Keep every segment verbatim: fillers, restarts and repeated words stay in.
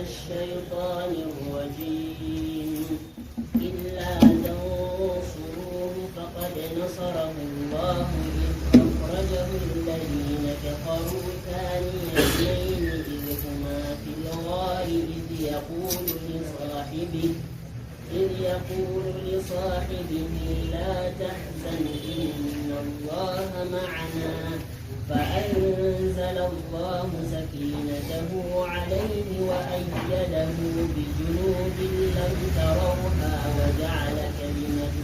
الشيطان الرجيم. إلا تنصروه فقد نصره الله إذ أخرجه الذين كفروا ثاني اثنين إذ هما في الغار إذ يقول لصاحبه، إذ يقول لصاحبه لا تحزن إن الله معنا فأنزل الله سكينته عليه وأيده بجنود لم تروها وجعل كلمة،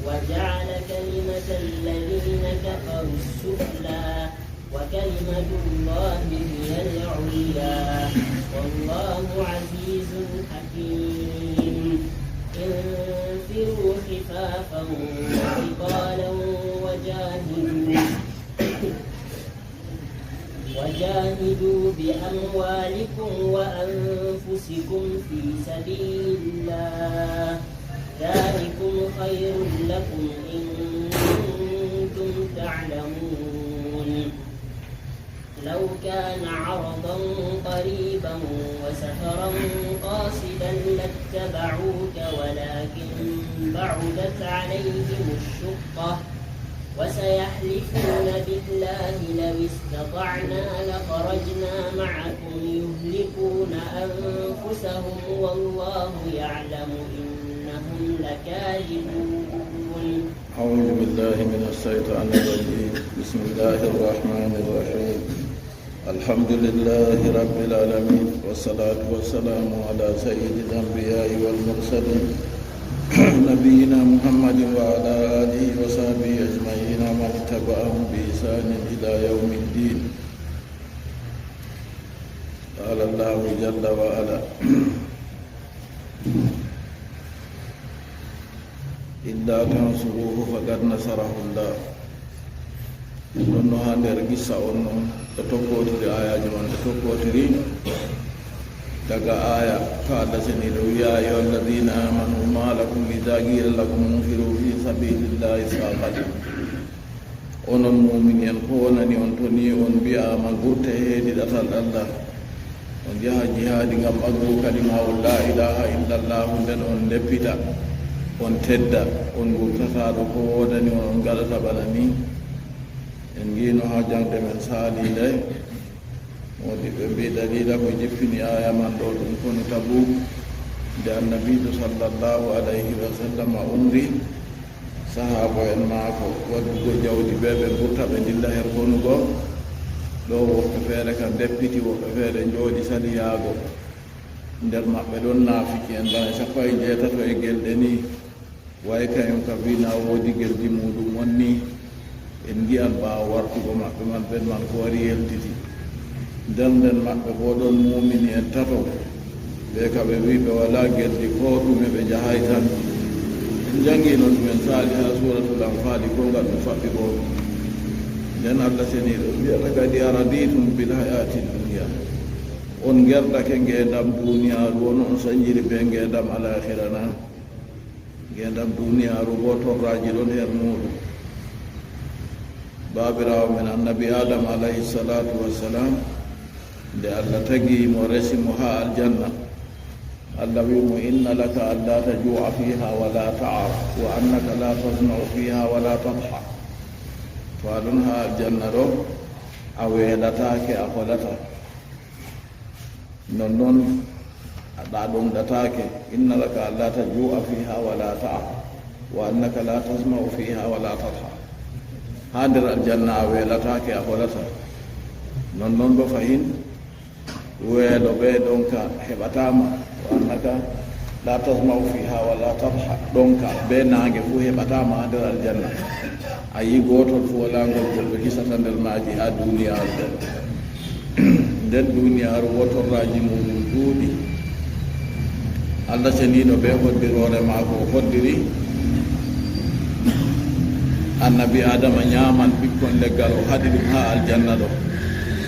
وجعل كلمة الذين كفروا السفلى وكلمة الله هي العليا والله عزيز حكيم. انفروا خفافا وثقالا وجاهدوا، وجاهدوا بأموالكم وأنفسكم في سبيل الله، ذلكم خير لكم إن كنتم تعلمون. لو كان عرضا قريبا وسفرا قاصدا لاتبعوك ولكن بعدت عليهم الشقة وسيحلفون بالله لو استطعنا لخرجنا معكم يهلكون أنفسهم والله يعلم إنهم لكاذبون. أعوذ بالله من الشيطان الرجيم. بسم الله الرحمن الرحيم. الحمد لله رب العالمين، والصلاة والسلام على سيد الأنبياء والمرسلين، نبينا محمد وعلى آله وصحبه أجمعين ومن تبعهم بإحسان إلى يوم الدين. قال الله جل وعلا: إلا تنصروه فقد نصره الله. Ɗon no haa nder qissa on non, ɗo tokkotiri aayaaji man, ɗo tokkotiri daga aaya ka Allah seniiɗo wi'a: يا أيها الذين آمنوا ما لكم إذا قيل لكم انفروا في سبيل الله اثاقلتم. Onon muumini en, ko wonani on to nii on mbi'aama ngurte hedi ɗatal Allah, on njaha jihaadi ngam ɓaŋgu kalimawol laa ilaaha illallahu, nden on ndeppita, on tedda, on ngurtataa ɗo, ko wonani on, on ngaɗata bana nii? En ngiino haa jaŋde men saali nde, moodiɓɓe mbii daliila ko jippini aaya man ɗo, ɗum konu Tabuk, nde Annabiijo sallallahu alayhi wa sallam umri sahaaba'en maako waddugo jawdi ɓe, ɓe ngurta ɓe ndilla her konu go. Ɗo woɓɓe feere kam ndeppiti, woɓɓe feere njooɗi sali yaago. Nder maɓɓe ɗon naafiki'en bana cappanɗe njeetato e gelɗe nii. Way kayum ka fii na woodi geldi muuɗum on nii. En ngi'an ɓaawo wartugo maɓɓe man, ben man ko wari yeltiti. Nder nden maɓɓe boo ɗon muumini en tato, ɓe ka ɓe wi'i ɓe walaa geldi koo ɗume, ɓe njahaay tan. En njangi non ɗum en saali haa Suuratul Anfaali, ko ngal ɗum faɓɓi boo. Nden Allah seniiɗo wi'ata kadi: أرضيتم بالحياة الدنيا. On ngerdake ngeendam duuniyaaru on, on sanjiri bee ngeendam alaahira na? Ngeendam duuniyaaru boo torraaji ɗon her muuɗum. Baabiraawo men Annabi Aadama alayhi salaatu wa salaam, nde Allah tagi mo, resi mo haa aljanna, Allah wi'i mo: إن لك ألا تجوع فيها ولا تعرى وأنك لا تظمأ فيها ولا تضحى. To a ɗon haa aljanna ɗo, a weelataake, a holataa. Nonnon a ɗa ɗonɗataake. إن لك ألا تجوع فيها ولا تعرى وأنك لا تظمأ فيها ولا تضحى. Haa nder aljanna a weelataake, a holataa. Nonnon boo fahin, weelo bee ɗonka heɓataa ma. وأنك لا تظمأ فيها ولا تضحى. Ɗonka bee naange fuu heɓataa ma haa nder aljanna. A yi'i gootol fuu walaa ngol goɗɗo hisata nder maaji haa duuniyaaru ɗo. Nden duuniyaaru woo torraaji muuɗum ɗuuɗi. Allah seniiɗo bee hoddiroore maako o hoddiri Annabi Aadama nyaaman ɓikkon leggal, o haɗi ɗum haa aljanna ɗo.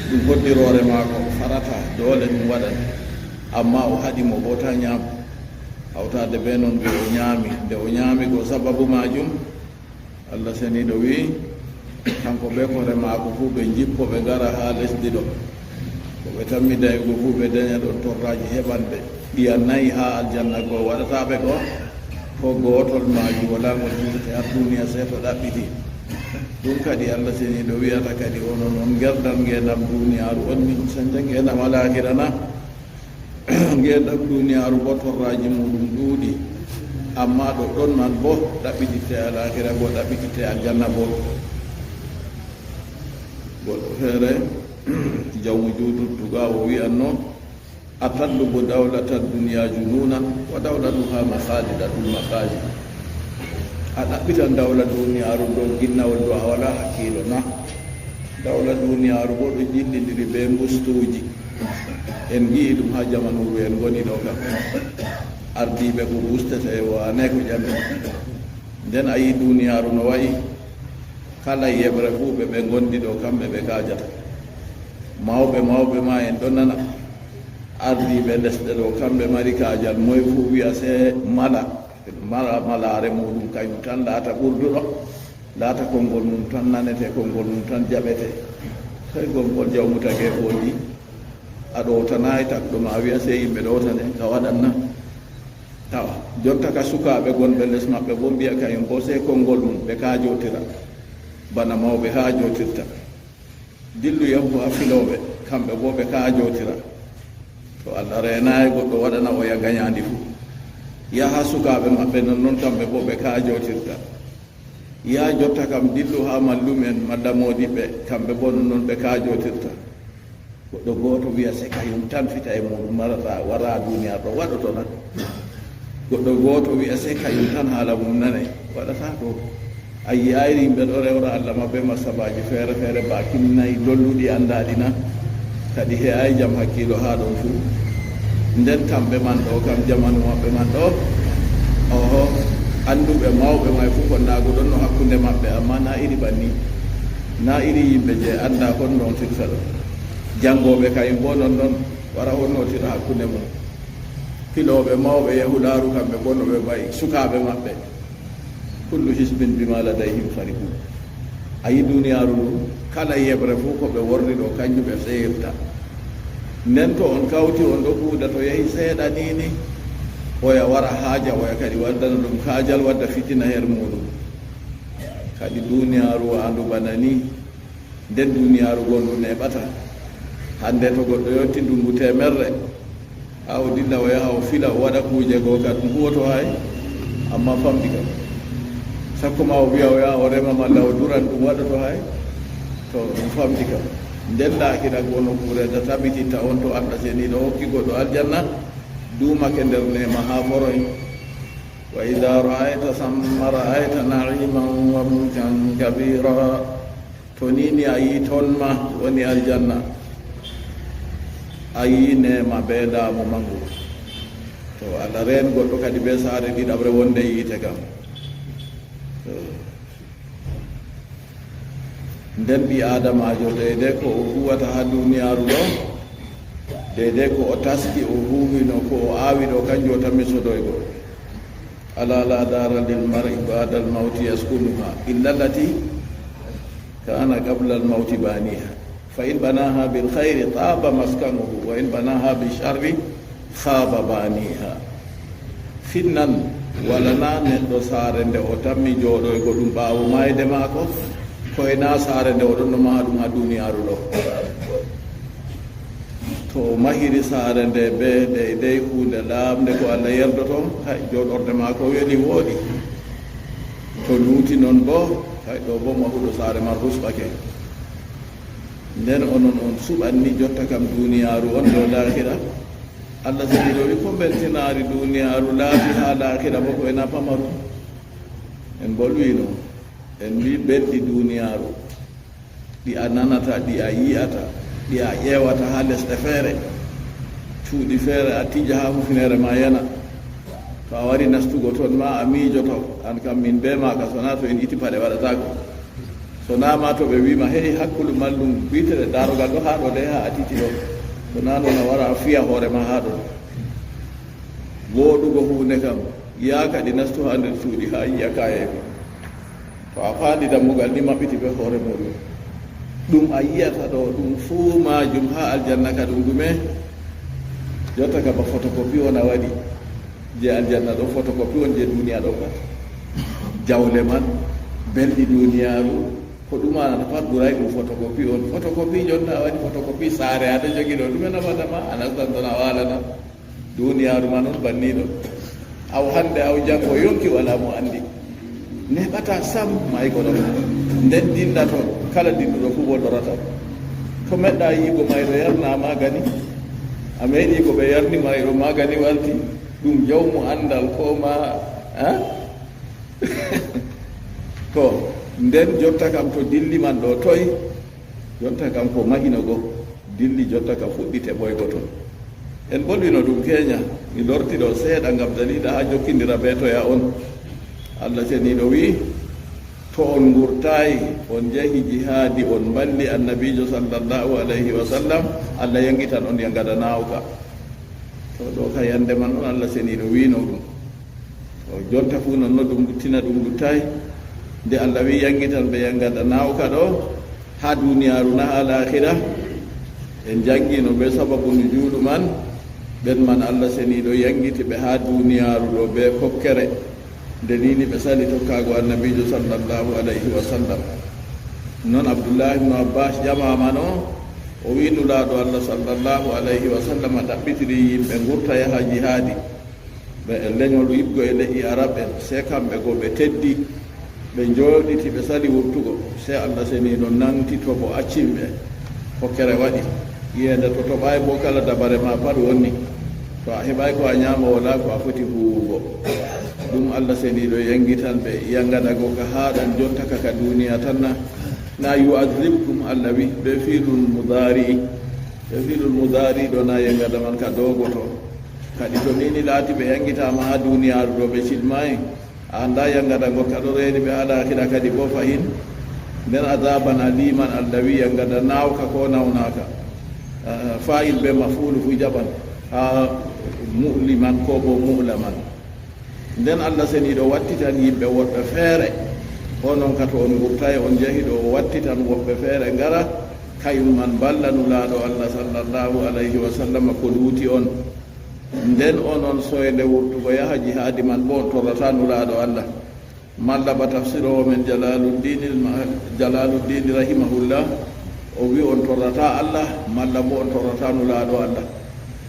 Ɗum hoddiroore maako, o farataa, doole ɗum waɗan. Ammaa o haɗi mo boo taa nyaam. Hawtaade bee non, nde o nyaami, nde o nyaami go sababu maajum, Allah seniiɗo wi'i, kanko bee koore maako fuu ɓe njippo, ɓe ngara haa lesdi ɗo. Ko Ɓe tammi dayugo fuu, ɓe daña ɗon torraaji heɓan ɓe. Ɗiya nayi haa aljanna goo waɗataa ɓe goo, ko gootol maajum walaa ngol hisete haa duuniya, sey to ɗaɓɓiti. Ɗum kadi Allah Seniiɗo wi'ata kadi, onon on ngerdan ngeendam duuniyaaru, on min canja ngeendam alaakira na? Ngeendam duuniyaaru boo torraaji muuɗum ɗuuɗi, ammaa ɗoɗɗon man boo ɗaɓɓititte alaakira, boo ɗaɓɓititte aljanna boo. Goɗɗo feere, jawmu juulirdu gaawo wi'anno, "Atatlubu dawlata dunya jununan, wa dawlatuha makhalidatul makhali." A ɗaɓɓitan dawla duuniyaaru dow ginnawol, dow a walaa hakkiilo na? Dawla duuniyaaru boo ɗo jillindiri bee mbustuuji. En ngi'i ɗum haa jamanuuru en ngoni ɗo kam. Ardiiɓe ko mbustete, waane ko ƴami. Nden a yi'i duuniyaaru no wa'i. Kala yeɓre fuu ɓe ɓe ngondi ɗo, kamɓe ɓe kaajata. Mawɓe mawɓe ma en ɗon nana. Ardiiɓe lesɗe ɗo, kamɓe mari kaajal, moy fuu wi'a sey mala. Mala, malaare muuɗum kanyum tan laata ɓurduɗo, laata konngol mum tan nanete, konngol mum tan jaɓete. Toy konngol jawmu tageefooji? A ɗowtanaay tagɗo ma, a wi'a sey yimɓe ɗowtane, ka waɗan na? Awa, jonta ka sukaaɓe gonɓe les maɓɓe boo mbi'a kayum boo sey konngol mum ɓe kaajootira, bana mawɓe kaajootirta. Dillu yahu haa filooɓe, kamɓe boo ɓe kaajootira. To Allah reenaay goɗɗo waɗana oya ganyaandi fuu. Yaha sukaaɓe maɓɓe, nonnon kamɓe boo ɓe kaajootirta. Yaa jotta kam, dillu haa mallumen malla moodiɓɓe, kamɓe boo nonnon ɓe kaajootirta. Goɗɗo gooto wi'a sey kayum tan fita e muuɗum, marata, wara duuniya ɗo, waɗoto na? Goɗɗo gooto wi'a sey kayum tan haala mum nane, waɗata ko. A yi'aay yimɓe ɗo rewra Allah ma bee masabaaji feere feere, ba kinnayi lolluɗi anndaaɗi na? Kadi he'aay jam hakkiilo haa ɗon fuu. Nden kamɓe man ɗo kam, jamanu maɓɓe man ɗo, oho, annduɓe mawɓe may fuu konnaagu ɗon no hakkunde maɓɓe, ammaa na iri banni, na iri yimɓe je anndaa kon nootirta ɗo. Janngooɓe kayum boo non non, wara on nootira hakkunde mum. Filooɓe mawɓe Yahuudaaru kamɓe boo no ɓe mba'i, sukaaɓe maɓɓe. Kullu hisbin bima ladayhim farihun. A yi duuniyaaru ndu, kala yeɓre fuu ko ɓe worri ɗo, kanjum ɓe seyirta. Nden to on kawti, on ɗo kuuda, to yahi seeɗa ni ni, oya wara haaja, oya kadi waddana ɗum kaajal, wadda fitina her muuɗum. Kadi duuniyaaru wa'andu bana ni, nden duuniyaaru ngondu neeɓata. Hannde to goɗɗo yotti ndunngu teemerre, haa o dilla o yaha o fila o waɗa kuuje goo, ka ɗum huwoto hay, ammaa famɗi kam. Sakko ma o wi'a o yaha o rema malla o duran, ɗum waɗoto hay? To ɗum famɗi kam. Nden laakira goo nokkuure nda tabititta on to Allah Seniiɗo hokki goɗɗo aljanna, duumake nder neema haa foroy. Wa idha ra'ayta thamma ra'ayta na'iman wa mulkan kabira. To ni ni a yi ton ma woni aljanna, a yi neema bee laamu manngu. To Allah reen goɗɗo kadi bee saare ɗiɗaɓre wonde yiite kam. To. Nden ɓii Aadamaajo, deydey ko o huwata haa duuniyaaru ɗo, deydey ko o taski, o huuwino, ko o aawi ɗo, kanjum o tammi sodoygo. Ala la dara lil mar'i ba'dal mawti yaskunuha illa allati kana qabla al mawti baniha. Fa in banaha bil khayri taba maskanuhu wa in banaha bi sharri khaba baniha. Finnan walana neɗɗo saare nde o tammi jooɗoygo ɗum ɓaawo maayde maako, koyna saare nde o ɗon no maha ɗum haa duuniyaaru ɗo. To o mahiri saare nde bee deydey huunde laaɓnde ko Allah yerdoto, hay, jooɗorde maako weli wooɗi. To luuti non boo, hay, ɗo boo mahuɗo saare man rusɓake. Nden onon on suɓan ni jotta kam duuniyaaru on dow laakira. Allah Seniiɗo wi, ko mbeltinaari duuniyaaru laaɓi haa laakira boo ko ena pamarum. En mbolwiino, en mbi belɗi duuniyaaru. Ɗi a nanata, ɗi a yi'ata, ɗi a ƴeewata haa lesɗe feere, cuuɗi feere, a tija haa hufineere ma yana. To a wari nastugo ton ma, a miijoto, an kam min bee ma ka, sonaa to en iti paɗe waɗataako. Sonaa ma to ɓe wi ma, "Hey, hakkulu mallum, wiitere daarogal ɗo haa ɗo de, haa a titi ɗo." Sonaa non a wara a fiya hoore ma haa ɗo. Wooɗugo huunde kam, yaa kadi nastu haa nder cuuɗi haa yi'a kayeefi. To a faandi dammugal ni maɓɓiti bee hoore muuɗum. Ɗum a yiyata ɗo ɗum fuu maajum haa aljanna ka ɗum ɗume? Jotta ka ba photocopie on a waɗi. Je aljanna ɗo photocopie on je duniya ɗo pat. Jawle man, belɗi duniyaaru, ko ɗum a nata pat ɓuray ɗum photocopie on. Photocopie jonta a waɗi photocopie saare aɗa jogi ɗo, ɗume nafata ma? A nastan ton a waalana. Duniyaaru man on banniiɗo. Aw hannde aw janngo yonki walaa mo anndi. Neɓataa sam maaygo ɗon. Nden dinda ton, kala dinduɗo fuu bo lorata. To meɗɗa yiigo maayɗo yarna magani. A meeɗi ko ɓe yarni maayɗo magani walti. Ɗum jawmu anndal ko ma, a? Ko nden jotta kam to dilli man ɗo toy? Jonta kam ko mahino go dilli, jotta ka fuɗɗite ɓoygo ton. En ɓolwino ɗum keenya, mi lorti ɗo seeɗa ngam daliila haa jokkindira bee toya on. Allah seniiɗo wi'i, to on ngurtaayi, on njahi jihaadi, on mballi annabiijo sallallahu alayhi wa sallam, Allah yangitan on yangada naawuka. To ɗo ka yande man on Allah seniiɗo wi'no ɗum. O jonta fuu non no ɗum luttina, ɗum luttaay. Nde Allah wi'i yangitan ɓe yangada naawuka ɗo haa duniyaaru na haa laakhira. En janngino bee sababu nujuulu man, ɓen man Allah seniiɗo yangiti ɓe haa duniyaaru ɗo bee kokkere. Nde nini ɓe sali tokkaago annabiijo sallallahu alayhi wa sallam. Non Abdullahi ibnu Abbas ƴamaama no, o wi'i Nulaaɗo Allah sallallahu alayhi wa sallam ɗaɓɓitiri yimɓe ngurta yaha jihaadi. Ɓe e lenyol yiɗgo e leƴƴi Arab en, sey kamɓe go ɓe teddi, ɓe njooɗiti, ɓe sali wurtugo. Sey Allah seniiɗo nangti to bo accin ɓe. Hokkere waɗi. Iyeende to toɓaay bo kala dabare ma pat wonni. To a heɓaay ko a nyaama, walaa ko a foti huuwugo. Ɗum Allah seniiɗo yangitan ɓe yangada go ka haa ɗon jonta ka, ka duniya tan na? Na yu'adhibkum Allah wi, be fi'lul mudari'i. Be fi'lul mudari'i ɗo na yangada man ka dogoto. Kadi to nini laati ɓe yangitaama haa duniyaaru ɗo ɓe cilmaayi, a anndaa yangada ngo ka ɗo reeni ɓe haa laakhira kadi bo fahin. Nden azaban aliman Allah wi yangada naawka ko nawnaaka. Ah, fa'il be maf'ulu fu jaɓan haa mu'liman ko bo mu'laman. Nden Allah seniiɗo wattitan yimɓe woɗɓe feere. Onon ka to on ngurtaay on njahi ɗo, o wattitan woɓɓe feere ngara, kayum man mballa Nulaaɗo Allah sallallahu alayhi wa sallam ko luuti on. Nden onon soynde wurtugo yaha jihaadi man bo on torrata Nulaaɗo Allah. Malla ba tafsiroowo men Jalaaluddin, Jalaaluddin rahimahullah, o wi on torrata Allah, malla bo on torrata Nulaaɗo Allah.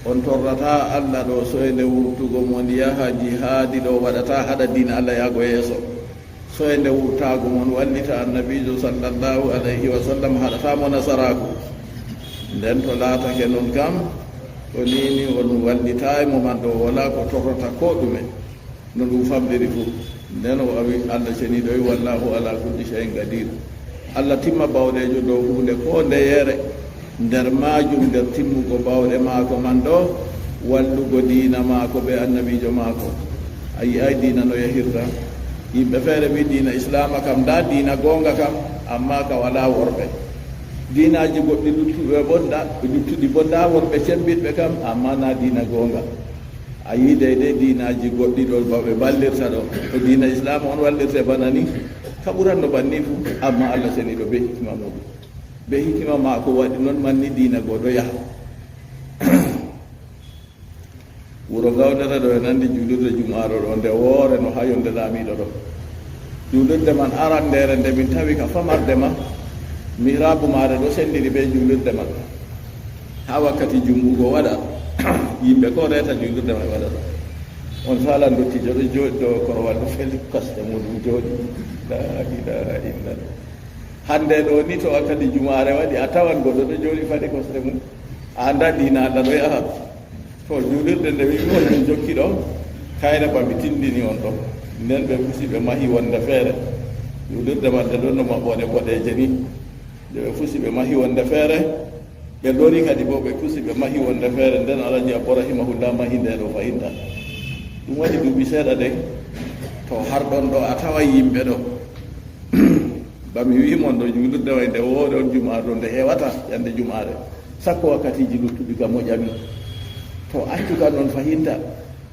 On torrata Allah ɗo soynde wurtugo mon yaha jihaadi ɗo waɗata haɗa diina Allah yaago yeeso. Soynde wurtaago mon wallita annabiijo sallallahu alayhi wa sallam haɗata mo nasaraaku. Nden to laatake non kam, to nini on wallitaay mo man ɗo, walaa ko torrata ko ɗume. No ɗum famɗiri fuu. Nden o awi Allah seniiɗo wi, "Wallahu ala kulli shay'in qadir." Allah timma bawɗeejo dow huunde koo ndeyere, nder maajum, nder timmugo bawɗe maako man ɗo, wallugo diina maako be annabiijo maako. A yi'aay diina no yahirta. Yimɓe feere mbi diina Islaama kam, ndaa diina goonga kam, ammaa ka walaa worɓe. Diinaaji goɗɗi luttuɓe bo ndaa, luttuɗi bo ndaa worɓe cembiɗɓe kam, ammaa naa diina goonga. A yi'i deydey diinaaji goɗɗi ɗo ba ɓe mballirta ɗo. To diina Islaama on wallirte bana ni, ka ɓuranno banni fuu. Ammaa Allah seniiɗo bee hikima muuɗum. Bee hikima maako waɗi non man ni diina go ɗo yaha. Wuro Gawdere ɗo e nandi juulirde Jumaare ɗo nde woore no haa yonde laamiiɗo ɗo. Juulirde man arandeere nde min tawi ka famarde ma, mihraabu maare ɗo sendiri bee juulirde man. Haa wakkati jumɓugo waɗa, yimɓe koo reeta juulirde man waɗa ɗo. On saalan dottiijo ɗo jooɗi dow korowal ɗo feli kosɗe muuɗum jooɗi. Laa ilaaha illallah. Hande ɗo ni to wakkati Jumaare waɗi a tawan goɗɗo ɗo jooɗi faɗi kosɗe mum. A anndaa diina Allah ɗo yaha. To juulirde nde wi'i on min jokki ɗo, kayre ba mi tindini on ɗo. Nden ɓe pusi ɓe mahi wonde feere. Juulirde man nde ɗon no maɓɓoode boɗeeje ni. Nde ɓe pusi ɓe mahi wonde feere, ɓe lori kadi bo ɓe pusi ɓe mahi wonde feere. Nden Alhaji Abbo rahimahullah mahi nde ɗo fahinta. Ɗum waɗi duuɓi seeɗa de. To har ɗon ɗo a taway yimɓe ɗo. Ba mi wi'i mon ɗo juulirde way nde woore on Jumaare ɗo nde heewata yande Jumaare. Sakko wakkatiiji luttuɗi ka moƴami. To accu ka non fahinta.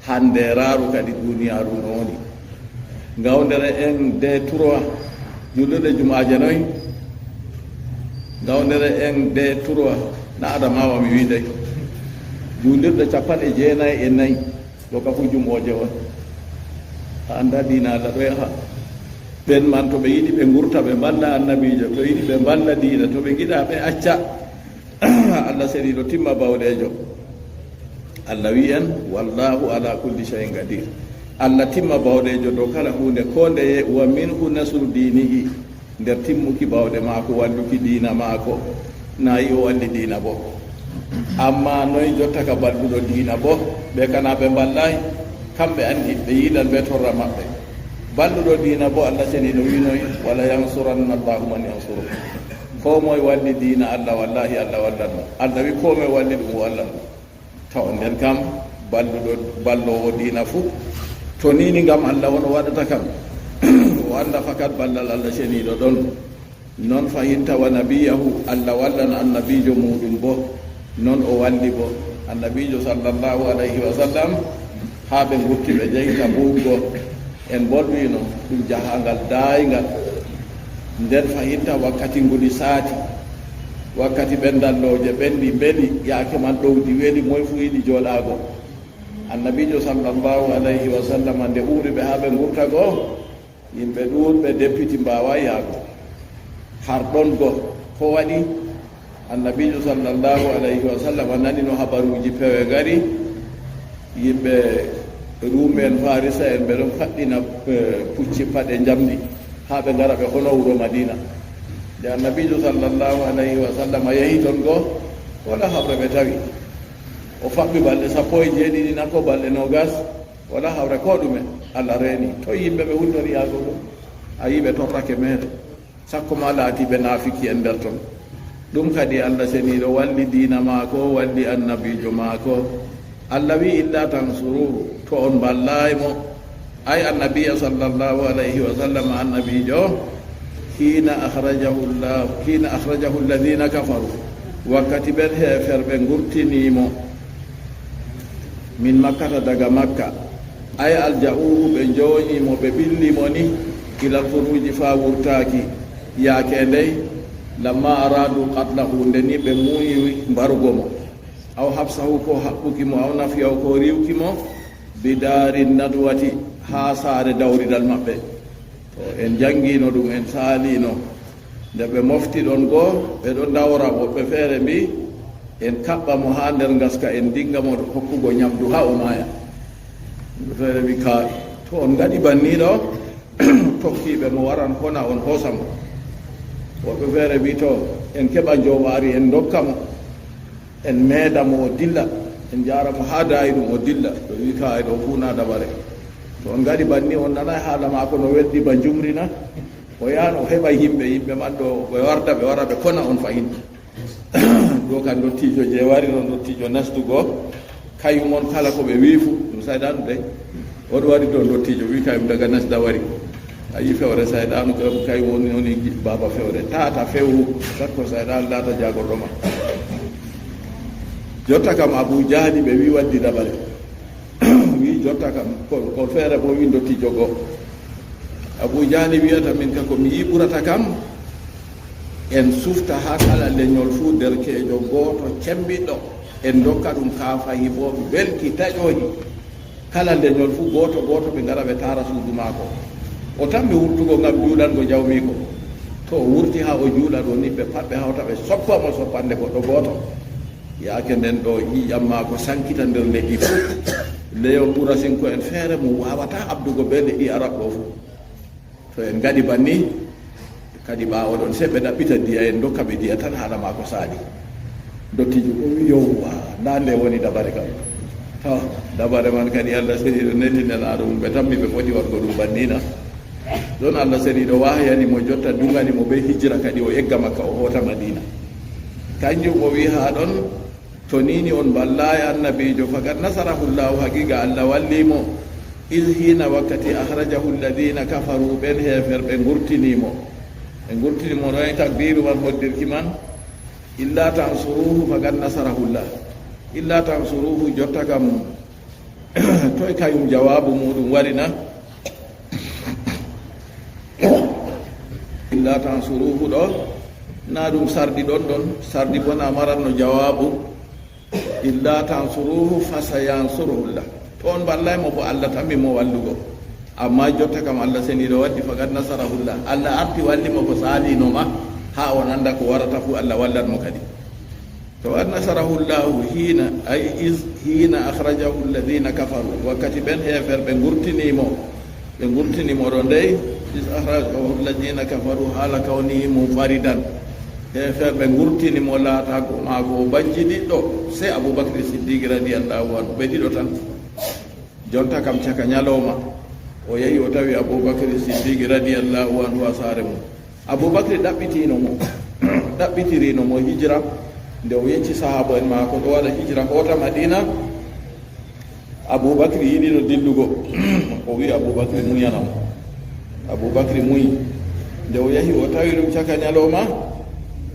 Hande raaru kadi duniyaaru no woni. Ngawdere en de trois, juulirde jumaaje noy. Dawndere en de trois na Adamawa mi wiiday. Juulirɗe capanɗe jeenayi e nayi, ɗo ka fu jumooje on. A annda diina Allah ɗo yaha. Ɓen man to ɓe yiɗi ɓe ngurta, ɓe mballa annabiijo, to yiɗi ɓe mballa diina, to ɓe ngiɗa ɓe acca. Allah seniiɗo timma bawɗeejo. Allah wi'i en, "Wallahu ala kulli shay'in qadir." Allah timma bawɗeejo dow kala huunde ko ndeye, "Wa minhu nasru dinihi." Nder timmuki bawɗe maako, walluki diina maako, na yi o walli diina bo. Amma noy jotta ka balluɗo diina bo? Ɓe kana ɓe mballaay, kamɓe andi ɓe yiidan ɓe torra maɓɓe. Balluɗo diina bo, Allah seniiɗo wi'i noy, "Wala yansuranna Allahu man yansuru." Ko moy walli diina Allah, wallahi Allah wallan mo. Allah wi ko moy walli ɗum, o wallan mo. To nden kam, balluɗo, balloowo diina fuu, to ni ni ngam Allah won o waɗata kam, o annda fakat ballal Allah seniiɗo ɗon. Non fahinta wa nabiyahu, Allah wallan annabiijo muuɗum bo, non o walli bo. Annabiijo sallallahu alayhi wa sallam, haa ɓe ngurti ɓe jehi Tabuuk go, en mbolwiino ɗum jahaangal daayngal. Nden fahinta wakkati nguli saati, wakkati ɓendallooje ɓendi mbeli, yaake man ɗowdi weli, moy fuu yiɗi jooɗaago. Annabiijo sallallahu alayhi wa sallam, nde umri ɓe haa ɓe ngurta go, yimɓe ɗuuɗɓe deppiti, mbaawaay yaago. Har ɗon go, ko waɗi? Annabiijo sallallahu alayhi wa sallam nanino habaruuji pewe ngari, yimɓe Ruume en, Farisa en, ɓe ɗon faɗɗina, eh, pucci paɗe njamndi, haa ɓe ngara ɓe hono wuro Madiina. Nde Annabiijo sallallahu alayhi wa sallam yehi ton go, wala haɓre ɓe tawi. O faɓɓi balɗe sappo e jeeɗiɗi na ko balɗe noogas, wala hawre ko ɗume. Allah reeni. To yimɓe ɓe wultori yaago ɗum, a yii ɓe torrake meere. Sakko ma laati ɓe naafiki en nder ton. Ɗum kadi Allah seniiɗo walli diina maako, walli annabiijo maako. Allah wi, "Illa tansuruhu, to on mballaay mo." Ay annabiya sallallahu alayhi wa sallam, annabiijo, hina akhrajahu Allah, hina akhrajahu alladhina kafaru, wakkati ɓen heeferɓe ngurtini mo min Makkata, daga Makka, ay alja'uhu, ɓe njooñi mo, ɓe ɓilli mo ni, ilal khuruji, faa wurtaaki, yaake ndey, lamma aradu qatlahu, nde ni ɓe muuyi mbarugo mo. Aw habsahu, ko haɓɓuki mo, aw nafyahu, ko riiwki mo, bidaari nadwati, haa saare dawridal maɓɓe. To en janngino ɗum, en saalino. Nde ɓe mofti ɗon goo, ɓe ɗon dawra, woɓɓe feere mbi, "En kaɓɓa mo haa nder ngaska, en dinga mo hokkugo nyamdu haa o maaya." Woɓɓe feere mbi, "Kaay, to on ngaɗi banni ɗo, tokkiiɓe mo waran hona on, hoosa mo." Woɓɓe feere mbi, "To, en keɓa njoowaari, en ndokka mo." En meeda mo o dilla, en njaara mo haa daayiɗum o dilla. Ɓe wi, "Kaay, ɗo fuu na dabare. To on ngaɗi banni, on nanaay haala maako no weldi ba njumri na? O yahan o heɓa yimɓe, yimɓe man ɗo ɓe warda, ɓe wara ɓe kona on fahin." Ɗo kan ndottiijo je wari ɗo, ndottiijo nastugo, kayum on kala ko ɓe wi fuu, ɗum sayɗaanu dey. Oɗo wari ɗo, ndottiijo wi, "Kayum daga nasda wari." A yi fewre sayɗaanu kam, kay woni, woni baaba fewre. Tata fewu, sakko sayɗaanu laata jaagorɗo ma. Jotta kam Abu Jahli ɓe wi waddi dabare. Wi jotta kam, ko, ko feere bo wi ndottiijo go. Abu Jahli wiyata, "Min ka ko mi yi ɓurata kam, en sufta haa kala leñol fuu derkeejo gooto cembiɗɗo, en ndokka ɗum kaafahi bo belki taƴoohi." Kala leñol fuu gooto gooto ɓe ngara ɓe taara suudu maako. O tammi wurtugo ngam juulango jawmiiko. To o wurti haa o juula ɗo ni, ɓe pat ɓe hawta ɓe soppa mo soppande goɗɗo gooto. Yaake nden ɗo ƴiiƴam maako sankita nder leɗɗi fuu. Leyon Ɓurasinko'en feere mum waawataa abdugo bee leɗɗi Arab ɗo fuu. To en ngaɗi banni, kadi ɓaawo ɗon, sey ɓe ɗaɓɓita diya, en ndokka ɓe diya tan, haala maako saali. Dottiijo o wi, "Yowwa, ndaa nde woni dabare kam." To, dabare man kadi Allah seniiɗo neldi nelaaɗo mum, ɓe tammi ɓe foti waɗgo ɗum banni na. Ɗon Allah seniiɗo wahayani mo jotta, duŋani mo bee hijira kadi, o egga Makka, o hoota Madiina. Kanjum o wi haa ɗon, To ni ni on mballaay annabiijo, faqad nasarahu Llahu, haqiiqa Allah walli mo. Iz, hiina wakkati, akhrajahu alladhina kafaru, ɓen heeferɓe ngurtini mo. Ɓe ngurtini mo, noy takdiiru man, hoddirki man? Illa tansuruhu faqad nasarahu Llah. Illa tansuruhu, jotta kam, toy kayum jawaabu muuɗum wari na? Illa tansuruhu ɗo, Na ɗum sarɗi ɗon ɗon, sarɗi bo na maranno jawaabu. Illa tansuruhu fasayansuruhullah. To on mballay mo bo, Allah tammi mo wallugo. Amma jotta kam Allah seniiɗo waddi faqad nasarahullah. Allah arti walli mo ko saalino ma, haa on annda ko warata fu Allah wallan mo kadi. Faqad nasarahullahu hina, ay is hina akhrajahu alladhina kafaru. Wakkati ɓen heeferɓe ngurtini mo, ɓe ngurtini mo ɗo ndey, is akhrajahu alladhina kafaru hala kawnihi munfaridan. Heeferɓe ngurtini mo laataago maako o bajjidiɗɗo, sey Abubakri Siddiqi radiyallahu anhu, ɓe ɗiɗo tan. Jonta kam caka nyalawma, o yahi o tawi Abubakri Siddiqi radiyallahu anhu haa saare mum. Abubakri ɗaɓɓitino mo, ɗaɓɓitirino mo hijra, nde o yecci sahaaba en maako ɗo waɗa hijra hoota Madina. Abubakri yiɗino dillugo. O wi'i Abubakri munyana mo. Abubakri muyi. Nde o yahi o tawi ɗum caka nyalawma,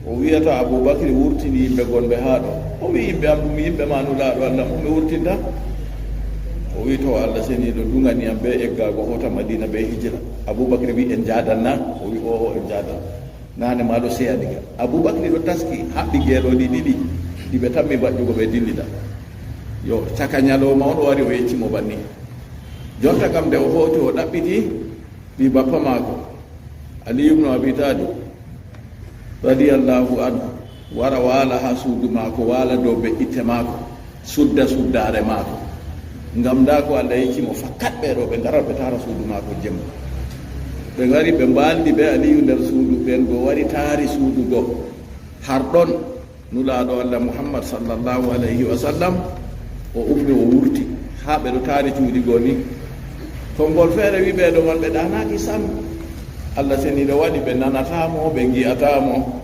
o wi'ata Abubakri wurtini yimɓe gonɓe haa ɗo. O wi'i yimɓe am ɗum, yimɓe ma Nulaaɗo Allah mo mi wurtinta? O wi'i to Allah seniiɗo duŋani am bee eggaago hoota Madina bee hijra. Abubakri wi'i en njaadan na? O wi'i oo, en njaadan. Naane ma ɗo seyani ga. Abubakri ɗo taski, haɓɓi geelooɗi ɗiɗi, ɗi ɓe tammi mbaɗɗugo ɓe dillida. Yo, caka nyalawma on o wari o yecci mo banni. Jonta kam nde o hooti o ɗaɓɓiti, ɓii bappa maako, Ali ibnu Abi Talib, radiyallahu anhu, wara waala haa suudu maako, waala dow be'itte maako, sudda suddaare maako. Ngam ndaa ko Allah yecci mo, fakkat ɓe ɗo ɓe ngaran ɓe taara suudu maako jemma. Ɓe ngari ɓe mbaaldi bee Aliyu nder suudu, ɓen go wari taari suudu go. Har ɗon Nulaaɗo Allah Muhammad sallallahu alayhi wa sallam o ummi o wurti haa ɓe ɗo taari cuuɗi go ni. Konngol feere wi'i ɓe ɗo man ɓe ɗaanaaki sam. Allah seniiɗo waɗi ɓe nanataa mo, ɓe ngi'ataa mo.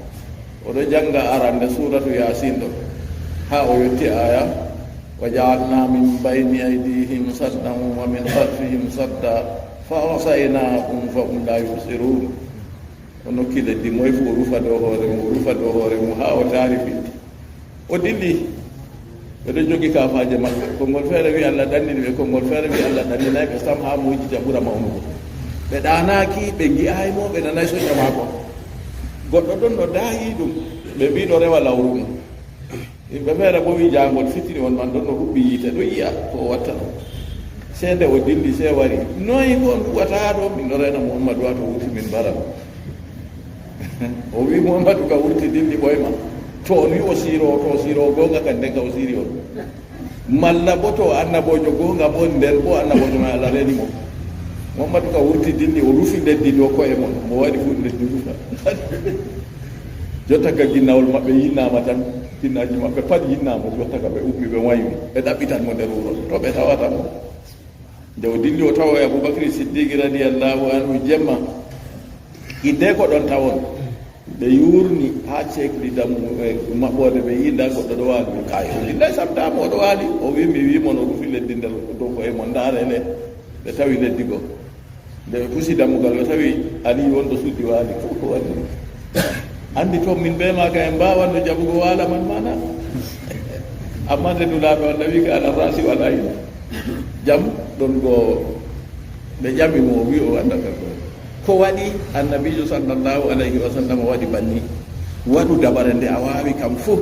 O ɗo jannga arande suuratu Yaasin ɗo, haa o yotti aaya, "Wa ja'alna min bayni aydihim saddan wa min khalfihim sadda fa aghshaynahum fa hum la yubsirun." O nokki leddi, moy fu o rufa dow hoore mum, o rufa dow hoore mum, haa o taari fitti. O dilli. Ɓe ɗo jogi kaafaaje maɓɓe. Konngol feere wi'i Allah ɗannini ɓe, konngol feere wi'i Allah ɗanninay ɓe sam haa mu'jiza ɓura mawnugo. Ɓe ɗaanaaki, ɓe ngi'aay mo, ɓe nanaay sooja maako. Goɗɗo ɗon no daayi ɗum, ɓe mbii ɗo rewa lawru mum. Yimɓe feere bo wi'i jaangol fitini on man ɗon no huɓɓi yiite, ɗo yi'a ko o watta ɗo. Sey nde o dilli, sey wari. Noy ko on huwata ɗo? Min ɗo reena Muhammadu, wato wurti min mbara mo. O wi'i Muhammadu ka wurti dilli ɓoyma. To on wi'i o siiro, to o siiro goonga kan nden ka o siiri on. Malla bo to annaboojo goonga bo nden bo annaboojo may Allah reeni mo. Muhammadu ka wurti dilli, o rufi leddi dow ko'e mon. Mo waɗi fu leddi rufa. Jotta ka ginnawol maɓɓe yinnaama tan, ginnaaji maɓɓe pat yinnaama, jotta ka ɓe ummi ɓe waywi, ɓe ɗaɓɓitan mo nder wuro, to ɓe tawata mo. Nde o dilli o tawa e Abubakri Siddiqi radiyallahu anhu jemma, hiddeko ɗon tawon, ɓe yuurni haa ceekli dammu-, e maɓɓoode, ɓe yi'i ndaa goɗɗo ɗo waali, ɓe kaay, o dillay sam taa mo, o ɗo waali, o wi'i, mi wi'i mon o rufi leddi nder dow ko'e mon, ndaare le, ɓe tawi leddi go. Nde ɓe pusi dammugal, ɓe tawi Aliyu on ɗo suddi waali. Ko, ko waɗi? Anndi to min bee maaka en mbaawanno jaɓugo waala man mana? Ammaa nde Nulaaɗo Allah wi'i ka ala rasi wala ayni. Jam ɗon go ɓe ƴami mo, o wi'i o annda ka ko. Ko waɗi Annabiijo sallallahu alayhi wa sallam waɗi banni? Waɗu dabare nde a waawi kam fuu,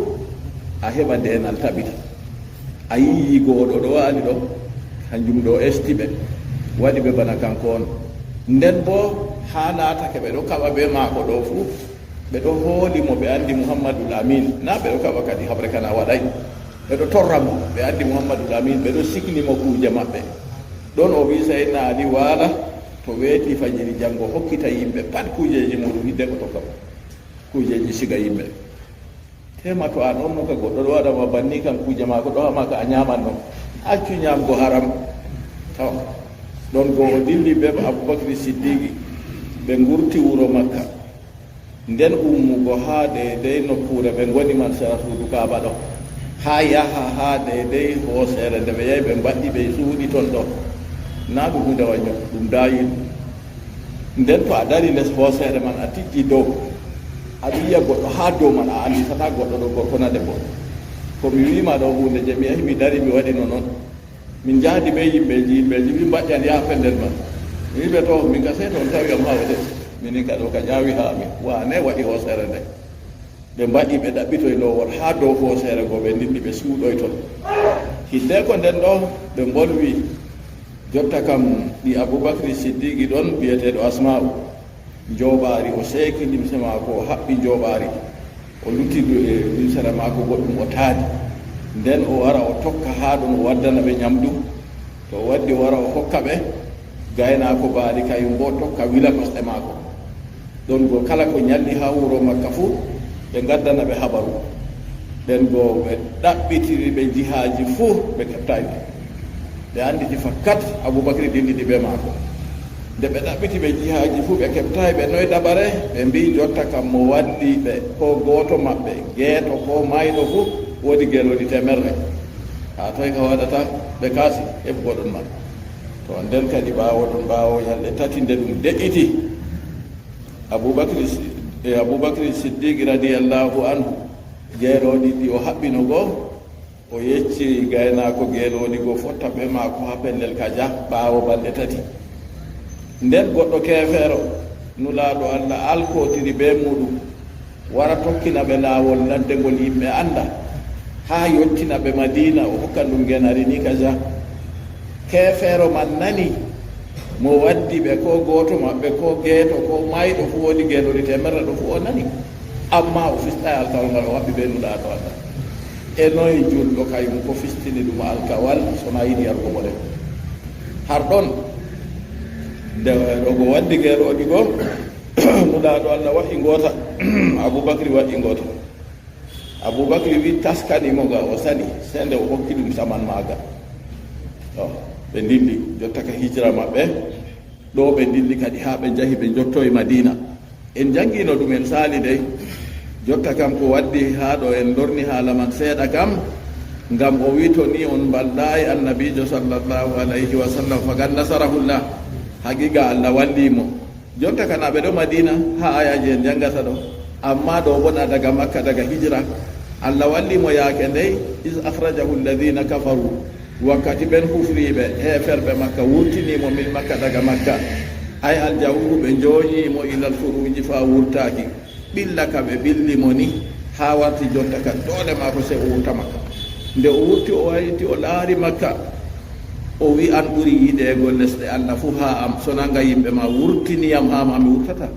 a heɓa deenal tabita. A yi'i yigo o ɗo, ɗo waali ɗo, kanjum ɗo esti ɓe, waɗi ɓe bana kanko on. Nden boo, haa laatake ɓe ɗo kaɓa bee maako ɗo fuu, ɓe ɗo hooli mo, ɓe anndi Muhammadul Amin. Naa ɓe ɗo kaɓa kadi, haɓre kana waɗay. Ɓe ɗo torra mo, ɓe anndi Muhammadul Amin, ɓe ɗo sikni mo kuuje maɓɓe. Ɗon o wi'i Sayyidina Ali waala, to weeti fajiri janngo, hokkita yimɓe pat kuujeeji muuɗum, hiddeko tokka mo. Kuujeeji siga yimɓe. Tema to an on no ka goɗɗo ɗo waɗa ma banni kam kuuje maako ɗo haa ma ka a nyaaman no. Accu nyaamgo haram. To. Ɗon go o dilli bee Abubakri Siddiqi. Ɓe ngurti wuro Makka. Nden ummugo haa deydey nokkuure ɓe ngoni man sera suudu Kaaba ɗo. Haa yaha haa deydey hooseere nde ɓe yahi ɓe mbaɗɗi ɓe suuɗi ton ɗo. Naa ɗum huunde wannyo, ɗum daayi. Nden to a dari les hooseere man, a tijji dow, aɗa yi'a goɗɗo haa dow man, a anndisataa goɗɗo ɗo, gorko na debbo. Ko mi wi'i ma ɗo huunde je mi yahi mi dari mi waɗi no non. Min njahdi bee yimɓeeji, yimɓeeji min mbaɗƴan yaha pellel man. Mi wi'i ɓe to, min ka sey to on tawi am haa waɗi. Minin ka ɗo ka ƴaawi haa mi. Waane waɗi hooseere nde. Ɓe mbaɗi, ɓe ɗaɓɓitoy lowol haa dow hooseere go, ɓe ndilli, ɓe suuɗoy ton. Hiddeko nden ɗo, ɓe mbolwi, jotta kam ɗi Abubakri Siddiqi ɗon, biyeteeɗo Asma'u, njooɓaari, o seeki limse maako, o haɓɓi njooɓaari, o lutti du-, e limsere maako goɗɗum, o taadi. Nden o wara, o tokka haa ɗon, o waddana ɓe nyamdu. To o waddi, o wara, o hokka ɓe. Gaynaako baali kayum boo tokka wila kosɗe maako. Ɗon go kala ko nyalli haa wuro Makka fuu, ɓe ngaddana ɓe habaru. Nden go ɓe ɗaɓɓitiri ɓe jihaaji fuu, ɓe keɓtaay ɓe. Ɓe annditi fakkat Abubakri dillidi bee maako. Nde ɓe ɗaɓɓiti ɓe jihaaji fuu, ɓe keɓtaay ɓe. Noy dabare? Ɓe mbi'i, jotta kam mo waddi ɓe, koo gooto maɓɓe, geeto koo mayɗo fuu, woodi geelooɗi teemerre. Haa toy ka waɗata? Ɓe kaasi, heɓu goɗɗon man. To nden kadi, ɓaawo ɗon, ɓaawo nyalɗe tati, nde ɗum de'iti, Abubakri Si-, e Abubakri Siddiqi radiyallahu anhu, geelooɗi ɗi o haɓɓino go, o yecci gaynaako geelooɗi go fotta bee maako haa pellel ka jah ɓaawo balɗe tati. Nden goɗɗo keefeero, Nulaaɗo Allah alkootiri bee muuɗum, wara tokkina ɓe laawol ladde ngol yimɓe annda, haa yottina ɓe Madiina, o hokka ɗum ngenari ni ka jah. Keefeero man nani mo waddi ɓe, koo gooto maɓɓe, koo geeto, koo mayɗo fuu, woodi geelooɗi teemerre ɗo fuu, o nani. Ammaa o fistaay alkawal ngal o haɓɓi bee Nulaaɗo Allah. E noy juulɗo kayum ko fistini ɗum alkawal, so na yiɗi yarugo mo de? Har ɗon, nde ɗo go waddi geelooɗi go, Nulaaɗo Allah wa'i ngoota, Abubakri wa'i ngoota. Abubakri wi taskani mo nga, o sali, sey nde o hokki ɗum saman maaga. To, ɓe ndilli, jotta ka hijira maɓɓe, ɗo ɓe ndilli kadi haa ɓe njahi, ɓe njottoyi Madiina. En njanngiino ɗum, en saali dey. Jotta kam ko waddi haa ɗo en lorni haala man seeɗa kam, ngam o wi to ni on mballaayi Annabiijo sallallahu alayhi wa sallam, faqad nasarahullah, haqiiqa Allah walli mo. Jonta kana ɓe ɗo Madina, haa ayaaji en janngata ɗo. Ammaa ɗo wona daga Makka, daga hijira. Allah walli mo yaake ndey, "Iz akhrajahu alladhina kafaru." Wakkati ɓen kufriiɓe, heeferɓe Makka, wurtini mo min Makka, daga Makka. Ay aljawuhu, ɓe njoonyi mo ilal furuuji faa wurtaaki. Ɓilla ka ɓe ɓilli mo ni, haa warti jonta ka doole maako, sey o wurta Makka. Nde o wurti, o wayliti, o laari Makka. O wi, "An ɓuri yiɗeego lesɗe Allah fuu haa am, so nanga yimɓe ma wurtini yam haa ma, mi wurtata."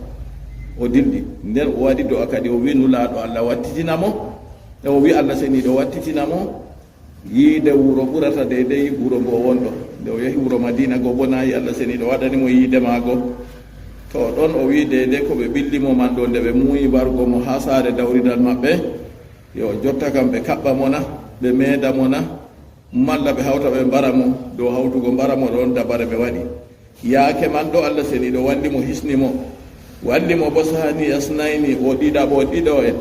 O dilli. Nden o waɗi do'a kadi, o wi Nulaaɗo Allah wattitina mo. E o wi Allah Seniiɗo wattitina mo. Yiide wuro ɓurata deydey wuro ngo wonɗo. Nde o yahi wuro Madiina, go bonaayi, Allah Seniiɗo waɗani mo yiide maago. To ɗon o wi deydey ko ɓe ɓilli mo man ɗo, nde ɓe muuyi mbargo mo haa saare dawridal maɓɓe, yo jotta kam ɓe kaɓɓa mo na, ɓe meeda mo na? Malla ɓe hawta ɓe mbara mo, dow hawtugo mbara mo ɗon dabare ɓe waɗi. Yaake man ɗo Allah Seniiɗo walli mo, hisni mo. Walli mo bo saniya snayni, o ɗiɗaɓo ɗiɗo en.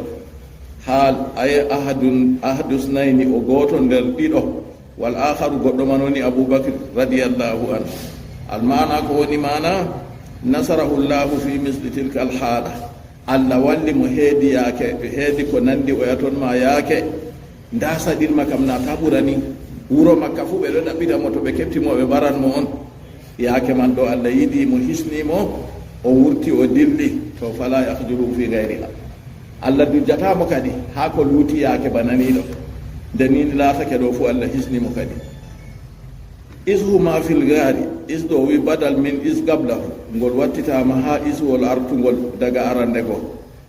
Haal ay ahadun, ahadu snayni, o gooto nder ɗiɗo. Wal aakharu, goɗɗo man woni Abubakr radiyallahu anhu. Almaana ko woni maana, nasarahu Allahu fi misli tilka al haala. Allah walli mo heedi yaake, heedi ko nandi oya ton ma yaake. Ndaa saɗirma kam na ta ɓurani. Wuro Makka fuu ɓe ɗo ɗaɓɓita mo to ɓe keɓti mo ɓe mbaran mo on. Yaake man ɗo Allah yiɗi mo, hisni mo, o wurti o dilli, to fala yahjuru fi gayriha. Allah dujjata mo kadi haa ko luuti yaake bana ni ɗo. Nde ni ni laatake ɗo fuu Allah hisni mo kadi. Is huma fil gaari, is ɗo wi badal min is qablahu, ngol wattitaama haa iswol artungol daga arande go.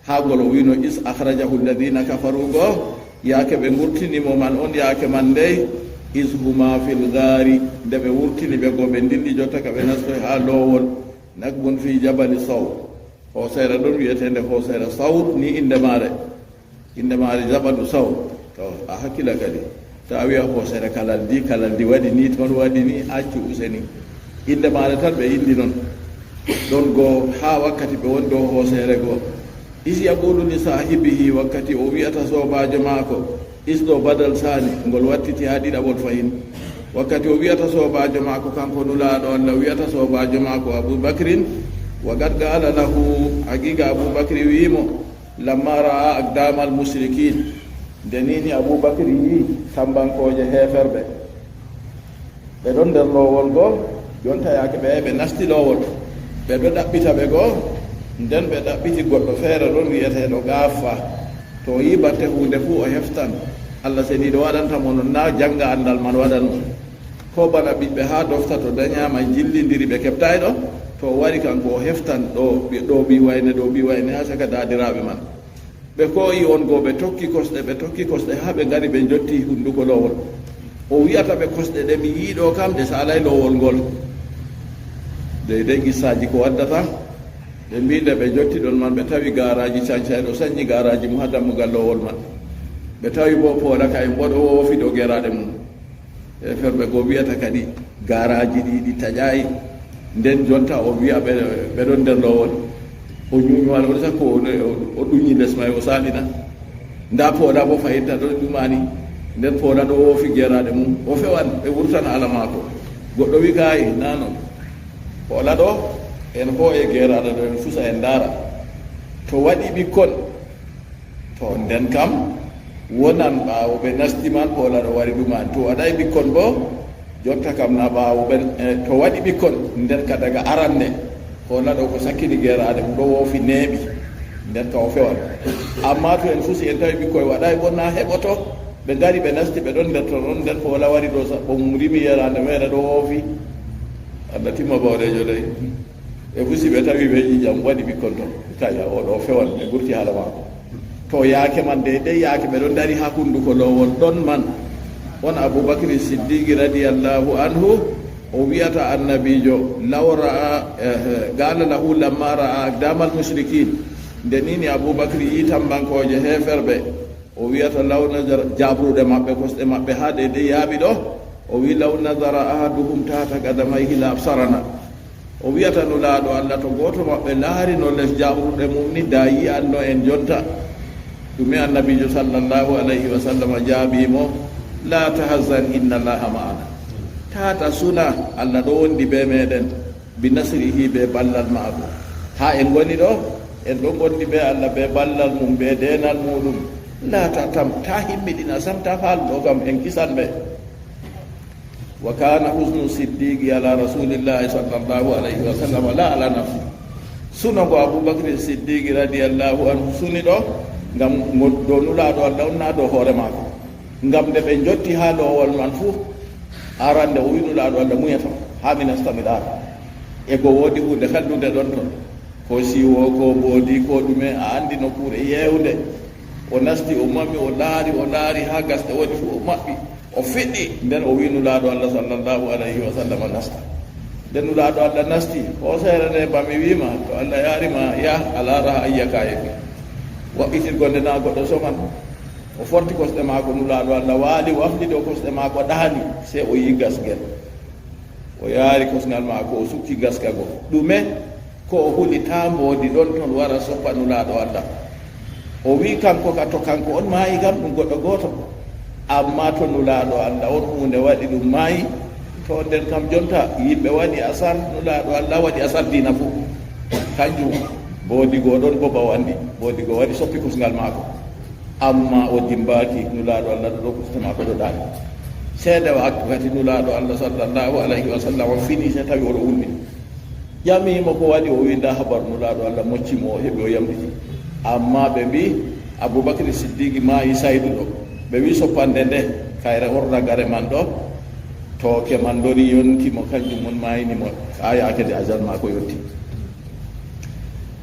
Haa ngol o wino, "Is akhrajahu alladhina kafaru" go, yaake ɓe ngurtini mo man on, yaake man ndey, "Is huma fil gaari", nde ɓe wurtini ɓe go, ɓe ndilli jotta ka ɓe nastoy haa loowol, "Nakbun fi jabali Sawr." Hooseere ɗon wi'eteende hooseere Sawr, ni innde maare. Innde maare Jabalu Sawr. To, a hakkila kadi. Ta wi'a hooseere Kalaldi, Kalaldi waɗi ni, toon waɗi ni, accu useni. Innde maare tan ɓe inndi non. Ɗon go haa wakkati ɓe woni dow hooseere go. Is yaqulu li saahibihi, wakkati o wi'ata soobaajo maako, is ɗo badal saani, ngol wattiti haa ɗiɗaɓol fahin. Wakkati o wi'ata soobaajo maako, kanko Nulaaɗo Allah wi'ata soobaajo maako Abu Bakrin, wa qad qaala lahu, haqiiqa Abu Bakri wi'i mo, lamma ra'a aqdamal mushrikin, nde ni ni Abu Bakri yi'i tambankooje heeferɓe, ɓe ɗon nder loowol go, jonta yaake ɓe, ɓe nasti loowol, ɓe ɗo ɗaɓɓita ɓe go, nden ɓe ɗaɓɓiti goɗɗo feere ɗon wi'eteeɗo Gaffa. To o yii batte huunde fuu, o heftan. Allah Seniiɗo waɗanta mo non, naa jannga anndal man waɗan mo. Ko bana ɓiɓɓe haa dofta to danyaama jillindiri ɓe keɓtaay ɗo, to o wari kanko o heftan ɗo, ɗo ɓii wayne, ɗo ɓii wayne haa caka daadiraaɓe man. Ɓe koo'i on go, ɓe tokki kosɗe, ɓe tokki kosɗe haa ɓe ngari ɓe njotti hunnduko lowol. O wi'ata ɓe, "Kosɗe ɗe mi yi'i ɗo kam, ɗe saalaay lowol ngol." Dey dey qissaaji ko waddata. Ɓe mbii nde ɓe njotti ɗon man, ɓe tawi gaaraaji cancayɗo sanyi gaaraaji mum haa dammugal lowol man. Ɓe tawi boo Poola ka'e mboɗo woofi dow geeraaɗe mum. E ferɓe goo wi'ata kadi gaaraaji ɗi, ɗi taƴaayi. Nden jonta o wi'a ɓe, ɓe ɗon nder lowol. O nyunyuwal, o resa ko o, o, o ɗunyi les may, o saalina. Ndaa Poola boo fahinta ɗo ɗumani. Nden Poola ɗo woofi geeraaɗe mum. O fewan, ɓe wurtana ala maako. Goɗɗo wi kaayi, naa non. Poola ɗo, en hoo'e geeraaɗe ɗo, en fusa, en ndaara. To waɗi ɓikkon, to nden kam, wonan ɓaawo ɓe nasti man, Poola ɗo wari ɗumani. To waɗaay ɓikkon boo, jonta kam na ɓaawo ɓen, eh, to waɗi ɓikkon, nden ka daga arande, Poola ɗo ko sakkini geeraaɗe mum, ɗo woofi neeɓi, nden ka o fewan. Ammaa to en fusi, en tawi ɓikkoy waɗaay, boo na heɓoto. Ɓe ngari, ɓe nasti, ɓe ɗon nder ton, on nder Poola wari ɗo, sa-, o mum rimi yeraande meere ɗo woofi. Allah timma bawɗeejo dey. Ɓe fusi, ɓe tawi ɓe ƴiƴam, waɗi ɓikkon ton. Kaya, o ɗo fewan, ɓe gurti haala maako. To yaake man dey, dey yaake ɓe ɗon dari haa hunnduko lowol ɗon man, on Abubakri Siddiqi radiyallahu anhu, o wi'ata Annabiijo, "Law ra'a, eh, eh, qala lahu lamma ra'a aqdamal mushrikin." Nde nini Abubakri yi tambankooje heeferɓe, o wi'ata, "Law nazara," jabruɗe maɓɓe, kosɗe maɓɓe haa dey dey yaaɓi ɗo, o wi, "Law nazara ahaduhum tahta qadamayhi la absarana." O wi'ata Nulaaɗo Allah, "To gooto maɓɓe laarino les jabruɗe mum ni, da yi'anno en jonta." Ɗume Annabiijo sallallahu alayhi wa sallam jaabi mo, "La tahzan, inna Allaha ma'ana." Tata suna, Allah ɗo wondi bee meɗen, bi nasrihi, bee ballal maako. Haa en ngoni ɗo, en ɗon ngondi bee Allah, bee ballal mum, bee deenal muuɗum. La ta tam, ta himmiɗina sam, ta faalu ɗo kam, en kisan ɓe. Wa kana husnu siddiqi ala rasulillahi sallallahu alayhi wa sallam, la ala nafsi. Suno ngo Abubakri Siddiqi radiyallahu anhu suni ɗo, ngam ngo dow Nulaaɗo Allah on, naa dow hoore maako. Ngam nde ɓe njotti haa lowol man fuu, arande o wi Nulaaɗo Allah, "Munyata, haa mi nasta mi laara. E go woodi huunde kallunde ɗon ton. Ko siiwo, ko mboodi, ko ɗume, a anndi nokkuure yeewnde." O nasti, o mami, o laari, o laari haa gasɗe woni fuu, o maɓɓi, o fiɗɗi. Nden o wi Nulaaɗo Allah sallallahu alayhi wa sallam nasta. Nden Nulaaɗo Allah nasti, hooseere nde ba mi wi ma, to Allah yaari ma, yah, a laara haa yi'a kaayeefi. Waɓɓitirgo nde naa goɗɗo soman. O forti kosɗe maako, Nulaaɗo Allah waali, wafli dow kosɗe maako, ɗaani, sey o yi'i gasgel. O yaari kosŋgal maako, o sukki gaska go. Ɗume? Ko o huli taa mboodi ɗon ton wara soppa Nulaaɗo Allah. O wi'i kanko ka, to kanko on maayi kam, ɗum goɗɗo gooto. Ammaa to Nulaaɗo Allah on huunde waɗi ɗum maayi, to nden kam jonta yimɓe waɗi asar, Nulaaɗo Allah waɗi asar diina fuu. Kanjum mboodi go ɗon bo ba wandi, mboodi go waɗi soppi kosŋgal maako. Ammaa o dimbaaki, Nulaaɗo Allah ɗo, ɗo kosɗe maako ɗo ɗaani. Seeɗa wakkati Nulaaɗo Allah sallallahu alayhi wa sallam fini, sey tawi o ɗo wulni. Ƴami mo ko waɗi, o wi'i, "Ndaa habaru." Nulaaɗo Allah mocci mo, o heɓi, o yamɗiti. Ammaa ɓe mbi'i, Abubakri Siddiqi maayi sayduɗo. Ɓe wi'i, "Soppande nde, kayre horra gare man ɗo, tooke man lori yonti mo, kanjum on maayini mo, haa yaake nde ajal maako yotti."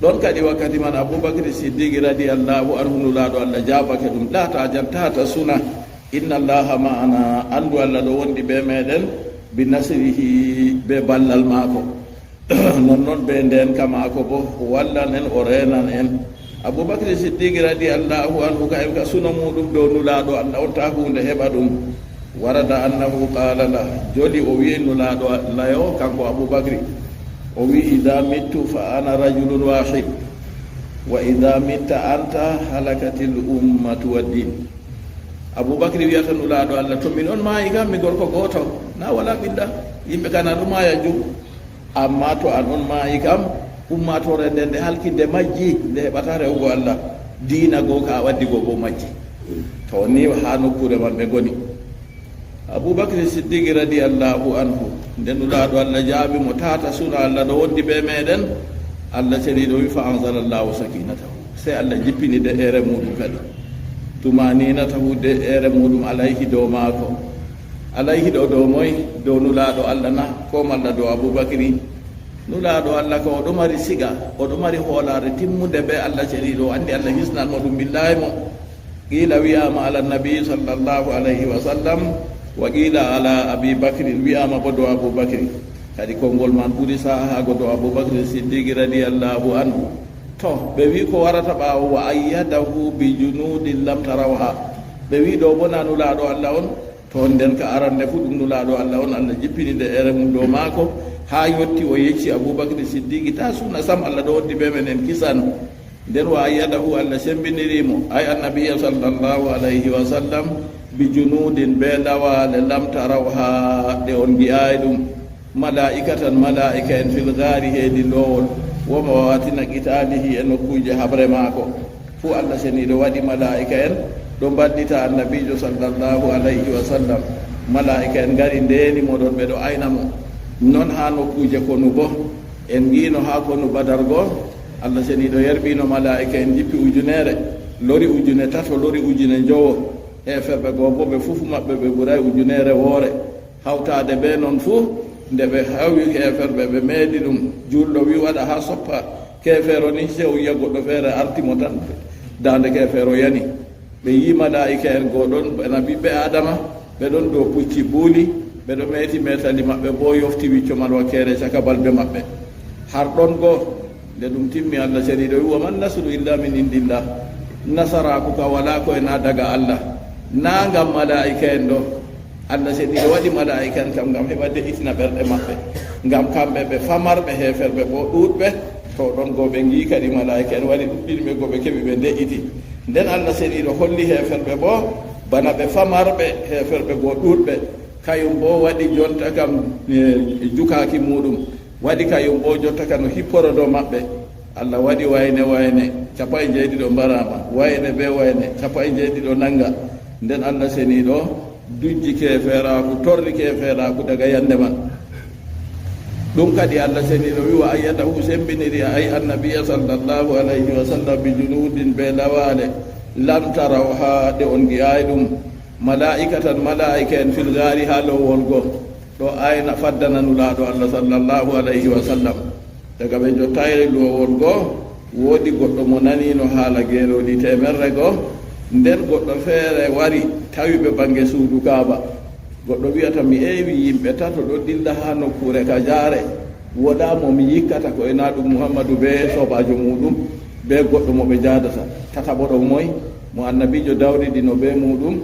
Ɗon kadi wakkati man Abubakri Siddiqi radiyallahu anhu, Nulaaɗo Allah jaabake ɗum, "La tahzan, tata suna, inna Allaha ma'ana, anndu Allah ɗo wondi bee meɗen, bi nasrihi, bee ballal maako." Nonnon bee ndeenka maako boo, o wallan en, o reenan en. Abubakri Siddiqi radiyallahu anhu ka'en ka suno muuɗum dow Nulaaɗo Allah on, taa huunde heɓa ɗum. Warada annahu qala lah, joli o wi'i Nulaaɗo Allah yo, kanko Abubakri, o wi'i, "Idha mittu fa ana rajulun wahid, wa idha mitta anta halakatil ummatu wad din." Abubakri wi'ata Nulaaɗo Allah, "To min on maayi kam, mi gorko gooto, na wala ɓiɗɗa, yimɓe kana ɗo maaya jum. Ammaa to an on maayi kam, ummaatoore nde, nde halki, nde majji, nde heɓata rewgo Allah. Diina goo ka a waddi goo boo majji." To ni haa nokkuure man ɓe ngoni. Abubakri Siddiqi radiyallahu anhu, nde Nulaaɗo Allah jaabi mo, "Tata suna, Allah ɗo wondi bee meɗen," Allah Ceniiɗo wi, "Fa anzalallahu sakinatahu." Sey Allah jippini de'ere muuɗum kadi. Tumaninatahu, de'ere muɗum, alayhi, dow maako. Alayhi ɗo dow moy? Dow Nulaaɗo Allah na, ko malla dow Abubakri? Nulaaɗo Allah ko o ɗo mari siga, o ɗo mari hoolaare timmunde be Allah ceniiɗo, o anndi Allah hisnan mo, ɗum ɓillaayi mo. Qiila wi'aama ala nabi sallallahu alayhi wa sallam, wa qiila ala Abi Bakrin, wi'aama bo dow Abubakri. Kadi konngol man ɓuri saahaago dow Abubakri Siddiqi radiyallahu anhu. To, ɓe wi'i ko warata ɓaawo, wa ayyadahu bi junudin lam tarawha. Ɓe wi'i ɗo bo na Nulaaɗo Allah on, to nden ka arande fu ɗum Nulaaɗo Allah on, Allah jippini de'ere mum dow maako, haa yotti o yecci Abubakri Siddiqi, ta suuna sam, Allah ɗo wondi be men, en kisan. Nden wa ayyadahu, Allah sembiniri mo, ay annabiya sallallahu alayhi wa sallam, bi junudin, be lawaale, lam tarawha, ɗe on ngi'aay ɗum. Malaa'ikatan, malaa'ika en, fil gaari, heedi lowol, wo mawatina qitaalihi, e nokkuuje haɓre maako. Fuu Allah seniiɗo waɗi malaa'ika en ɗo mballita annabiijo sallallahu alayhi wa sallam. Malaa'ika en ngari ndeeni mo ɗon, ɓe ɗo ayna mo. Non haa nokkuuje konu bo. En ngi'no haa konu Badar go, Allah seniiɗo yerɓino malaa'ika en jippi ujunere, lori ujune tato, lori ujune njowo. Heeferɓe go bo ɓe fuu maɓɓe ɓe ɓuray ujunere woore. Hawtaade bee non fuu, nde ɓe hawri keeferɓe, ɓe meedi ɗum. Juulɗo wi'i waɗa haa soppa keefeero ni, sey o yi'a goɗɗo feere arti mo tan, daande keefeero yani. Ɓe yi'i malaa'ika'en go ɗon bana ɓiɓɓe Aadama, ɓe ɗon dow pucci buuli, ɓe ɗo meeti meetali maɓɓe boo yofti wicco man wakkeere caka balbe maɓɓe. Har ɗon go, nde ɗum timmi, Allah seniiɗo wi'i, wa man nasru illa min indillah. Nasaraaku ka walaa ko e naa daga Allah. Naa ngam malaa'ika'en ɗo. Allah seniiɗo waɗi malaa'ika'en kam ngam heɓa de'itina ɓerɗe maɓɓe. Ngam kamɓe ɓe famarɓe, heeferɓe boo ɗuuɗɓe. To ɗon go ɓe ngi'i kadi malaa'ika'en wari ɗuɗɗini ɓe go ɓe keɓi ɓe de'iti. Nden Allah seniiɗo holli heeferɓe boo bana ɓe famarɓe, heeferɓe go ɗuuɗɓe. Kayum boo waɗi jonta kam, eh, jukaaki muuɗum. Waɗi kayum boo jonta ka no hipporo dow maɓɓe. Allah waɗi wayne wayne, cappanɗe njeeɗiɗo mbaraama, wayne bee wayne, cappanɗe njeeɗiɗo nannga. Nden Allah seniiɗo dujji keefeeraaku, torri keefeeraaku daga yannde man. Ɗum kadi Allah seniiɗo wi'i, wa ayyadahu, sembiniri ay annabiya sallallahu alayhi wa sallam, bi junudin, bee lawaale, lam tarawha, ɗe on ngi'aay ɗum. Malaa'ikatan, malaa'ika en, fil gaari, haa lowol go, ɗo ayna faddana Nulaaɗo Allah sallallahu alayhi wa sallam. Daga ɓe njottaay lowol go, woodi goɗɗo mo naniino haala geelooɗi teemerre go. Nden goɗɗo feere wari, tawi ɓe bannge suudu Kaaba. Goɗɗo wi'ata, mi eewi yimɓe tato ɗo dilla haa nokkuure kajaare. Woodaa mo mi yikkata ko e naa ɗum Muhammadu bee soobaajo muuɗum, bee goɗɗo mo ɓe jaadata. Tataɓo ɗo moy? Mo annabiijo dawridino bee muuɗum.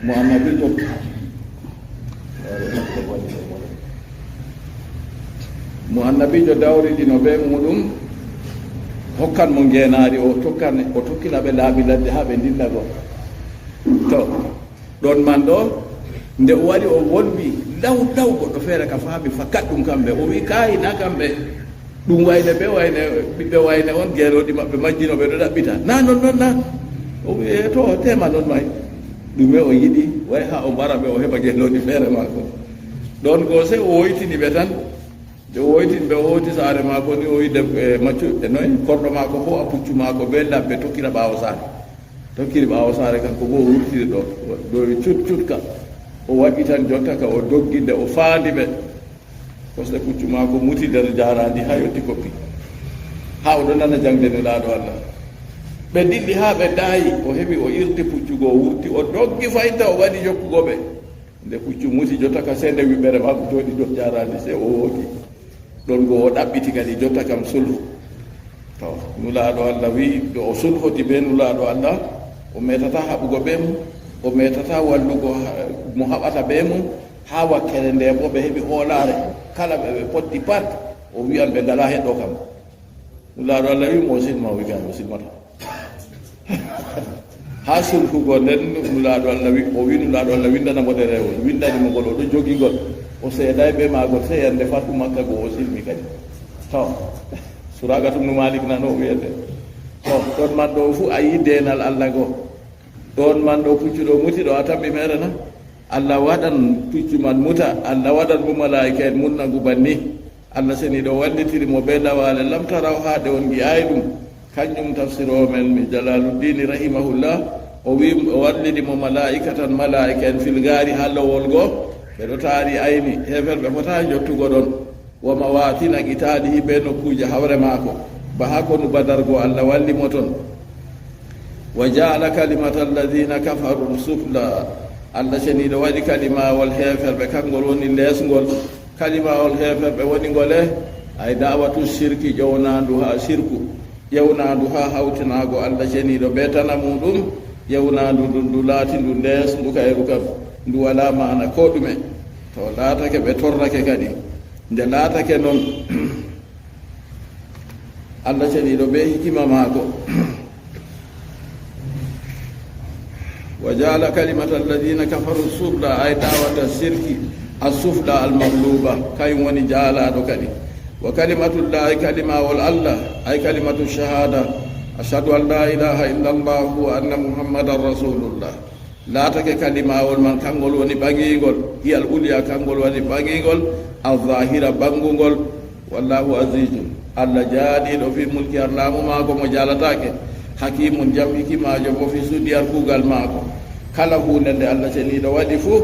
Mo annabiijo, mo annabiijo dawridino bee muuɗum, hokkan mo ngeenaari, o tokkan, o tokkina ɓe laabi ladde haa ɓe ndilla go. To, ɗon man ɗo, nde o wari o wolwi law law, goɗɗo feere ka faami fakat ɗum kamɓe. O wi'i, kaayi, naa kamɓe. Ɗum wayne bee wayne, ɓiɓɓe wayne on, geelooɗi maɓɓe majjino ɓe ɗo ɗaɓɓita. Naa non non naa? O wi'i, e to, teema non may. Ɗume o yiɗi, way haa o mbara ɓe, o heɓa geelooɗi feere maako. Ɗon go sey o woytini ɓe tan. Nde o woytini ɓe, o hooti saare maako ni, o wi'i deb-, e maccu, e noy, korɗo maako fof a puccu maako bee labbe tokkira ɓaawo saare. Tokkiri ɓaawo saare, kanko boo o wurtiri ɗo, ɗo e cut cut ka. O waɗi tan jonta ka, o doggi nde o faandi ɓe. Kosɗe puccu maako muti nder jaaraandi haa yotti koppi. Haa o ɗo nana jaŋde Nulaaɗo Allah. Ɓe dilli haa ɓe daayi, o heɓi o irti puccu go, o wurti, o doggi fahinta, o waɗi jokkugo ɓe. Nde puccu muti jonta ka, sey nde wiɓɓere maako jooɗi dow jaaraandi, sey o wooki. Ɗon go o ɗaɓɓiti kadi jonta kam sulhu. To, Nulaaɗo Allah wi'i, to o sulhoti bee Nulaaɗo Allah, o meetataa haɓugo bee mum, o meetataa wallugo ha-, mo haɓata bee mum, haa wakkere nde boo ɓe heɓi hoolaare, kala ɓe ɓe potti pat, o wi'an ɓe ngalaa heɗɗo kam. Nulaaɗo Allah wi'i mo o silma, o wi'i kay o silmataa. Haa sulhugo nden, Nulaaɗo Allah wi-, o wi'i Nulaaɗo Allah winndana mo ɗereewol, winndani mo ngol, o ɗo jogi ngol, o seedaay bee maagol, sey yannde fatu Makka go o silmi kadi. To, Suraaqa tum nu Maalik na no o wi'ete. To, ɗon man ɗo fuu a yi'i deenal Allah go. Ɗon man ɗo puccu ɗo muti ɗo a tammi meere na? Allah waɗan puccu man muta, Allah waɗan bo malaa'ika en munna ngu banni. Allah seniiɗo wallitiri mo bee lawaale lam taraw haa ɗe on ngi'aay ɗum. Kanjum tafsiroo men mi Jalaaluddini rahimahullah, o wi, o wallidi mo malaa'ikatan, malaa'ika en fil gaari haa lowol go, ɓe ɗo taari ayni, heeferɓe fotaa jottugo ɗon. Wa mawaatina qitaalihi, bee nokkuuje hawre maako, ba haa konu Badar go Allah walli mo ton. Wa ja'ala kalimata alladhina kafaru sufla, Allah ceniiɗo waɗi kalimawol heeferɓe, kangol woni leesngol. Kalimawol heeferɓe woni ngole? Ay da'watu shirki, ƴownaandu haa shirku. Ƴewnaandu haa hawtinaago Allah ceniiɗo bee tan muuɗum, ƴewnaandu ndun ndu laati ndu leesndu kayru kam, ndu walaa maana koo ɗume. To laatake ɓe torrake kadi. Nde laatake non, Allah ceniiɗo bee hikima maako. Wa ja'ala kalimata alladhina kafaru sufla, ay da'wata shirki, as-sufla al-maghluba, kayum woni jaalaaɗo kadi. Wa kalimatullahi, kalimawol Allah, ay kalimatu shahada, ashhadu an la ilaha illa Allah wa anna Muhammadan rasulullah. Laatake kalimawol man, kangol woni ɓaŋiingol, hiyal ulya, kangol woni ɓaŋiingol, al-zahira, ɓaŋgungol. Wallahu azizun, Allah jaaɗiiɗo fii mulki, har laamu maako mo jaalataake, hakimun, jam hikimaajo boo fii suuɗi har kuugal maako. Kala huunde nde Allah ceniiɗo waɗi fuu,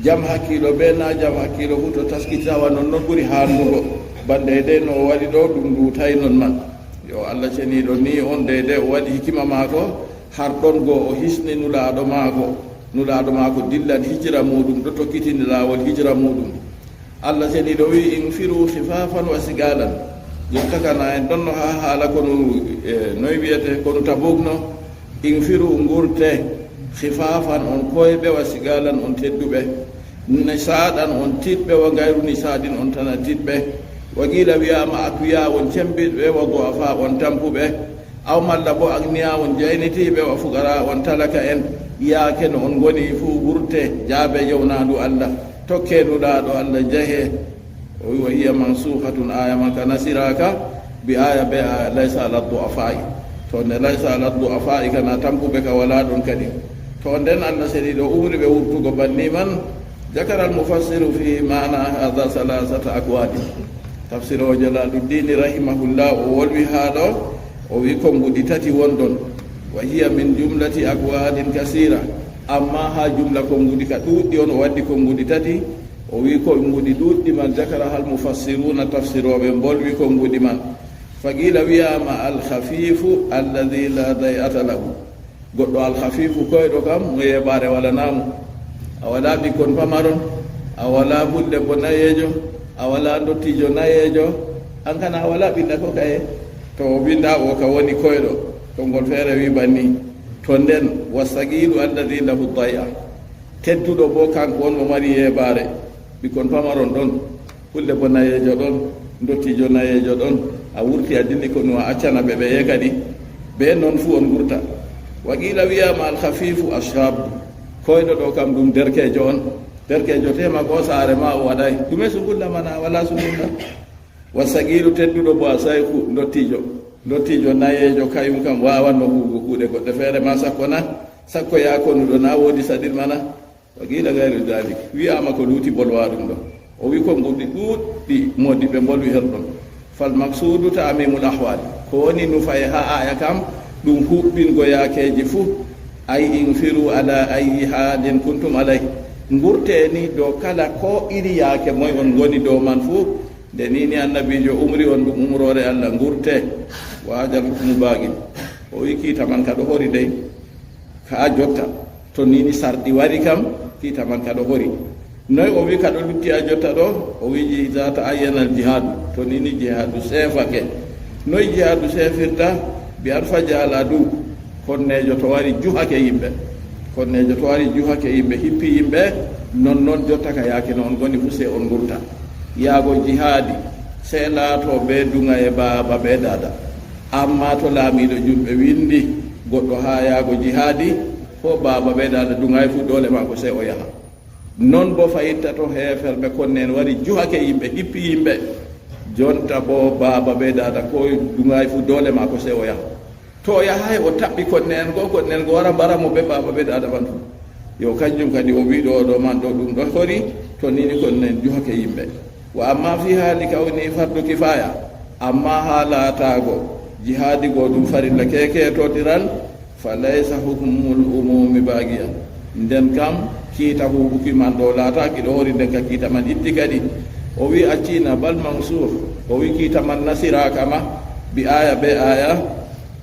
jam hakkiilo bee naa jam hakkiilo fuu, to taskiti tawa non non ɓuri haandugo. Bana dey no o waɗi ɗo, ɗum luutaay non man. Yo Allah ceniiɗo nii on dey dey o waɗi hikima maako, har ɗon go o hisni nulaaɗo maako. Nulaaɗo maako dillan hijra muuɗum, ɗo tokkitini laawol hijra muuɗum. Allah ceniiɗo wi'i, infiru khifafan wa siqalan. Jotta kana en ɗonno haa haala konu, e, noy wi'ete, konu Tabuk no. Infiru, ngurte, khifafan, on koyɓe, wa siqalan, on tedduɓe. Nishaɗan, on tiɗɓe, wa gayru nishaɗin, on tana tiɗɓe. Wa qila, wi'aama, aqwiya, on cembiɗɓe, wa du'afa, on tampuɓe. Aw malla bo agniya, on jaynitiiɓe, wa fuqara, on talaka en. Yaake no on ngoni fuu, wurte, jaabe ƴewnaandu Allah, tokke nulaaɗo Allah, njahe. O wi, wa hiya mansukhatun, aya man ka nasiraaka, bi aya be aya, laysa ala du'afai. To nde laysa ala du'afai kana tampuɓe ka wala ɗon kadi. To nden Allah ceniiɗo umri ɓe wurtugo banni man, ذكر المفسر في معنى هذا ثلاثة أقوال. Tafsiroojo Jalaaluddini rahimahullah, o wolwi haa ɗo, o wi konnguɗi tati won ɗon. Wa hiya min jumlati aqwalin kasira. Amma haa jumla konnguɗi ka ɗuuɗɗi on, o waddi konnguɗi tati, o wi konnguɗi ɗuuɗɗi man, ذكرها المفسرون, tafsirooɓe mbolwi konnguɗi man. Fa qila, wi'aama, al khafifu alladhi la day'ata lahu. Goɗɗo alhafiifu koyɗo kam, mo yeebaare walanaa mo. A walaa ɓikkon pamaron, a walaa pullo debbo nayeejo, a walaa ndottiijo nayeejo, an kana a walaa ɓiɗɗa ko kaye. To o winnda o ka woni koyɗo, to ngol feere wi banni. To nden, wassaqiilu alladhi lahu day'a. Tedduɗo boo kanko on mo mari yeebaare. Ɓikkon pamaron ɗon. Pullo debbo nayeejo ɗon, ndottiijo nayeejo ɗon, a wurti a dilli konu a accana ɓe ɓeye kadi, be non fuu on ngurta. Wa qila wi'aama al khafifu ashabu, koyɗo ɗo kam ɗum derkeejo on, derkeejo tema ko saare ma o waɗay, ɗume sungulla mana a wala sungulla. Wa saqilu tedduɗo bo a sayku ndottiijo, ndottiijo nayeejo kayum kam wawanno huugo kuuɗe goɗɗe feere ma sakko na, sakko ya konuɗo na woodi saɗir mana. Wa qila gayru dhalik, wi'aama ko luuti bolwa ɗum ɗo. O wi konnguɗi ɗuuɗɗi moodi ɓe mbolwi her ɗon. Fal maqsudu ta'mimul ahwal. Ko woni nufaye haa aya kam ɗum huɓɓingo yaakeeji fuu. Ay infiru ala ayyi halin kuntum alayh. Ngurte ni dow kala ko iri yaake moy on ngoni dow man fuu. Nde ni ni annabiijo umri on ɗum umroore Allah ngurte. Wa hadal hukmu baqin. O wi kiita man ka ɗo hori dey. Ka a jotta, to nini sarɗi wari kam, kiita man ka ɗo hori. Noy o wi ka ɗo lutti a jotta ɗo? O wi'i, iza ta'ayyana al jihadu, to nini jihadu seefake. Noy jihadu seefirta? Bi an faja al adu, konneejo to wari juhake yimɓe. Konneejo to wari juhake yimɓe, hippi yimɓe, non non jotta ka yaake no on ngoni fu sey on ngurta. Yaago jihaadi, sey laato be duŋa e baaba be daada. Amma to laamiiɗo julɓe windi goɗɗo haa yaago jihaadi, ko baaba be daada duŋaay fu doole maako sey o yaha. Non bo fayitta to heeferɓe konne'en wari juhake yimɓe, hippi yimɓe. Jonta bo baaba be daada ko duŋaay fu doole maako sey o yaha. To o yahaay o taɓɓi konne'en go, konne'en go wara mbara mo be baaba be daada man fu. Yo kanjum kadi o wi ɗo, ɗo man ɗo ɗum ɗo hori, to nini konne'en juhake yimɓe. Wa amma fi hali kawni fardu kifaya, amma haa laataago Jihaadi goo ɗum farilla keekeetotiral, fa laysa hukmul umumi baagiyan. Nden kam, kiita huuɓuki man ɗo laataaki ɗo hori, nden ka kiita man itti kadi. O wi accina bal mansur, o wi kiita man nasiraaka ma, bi aya be aya.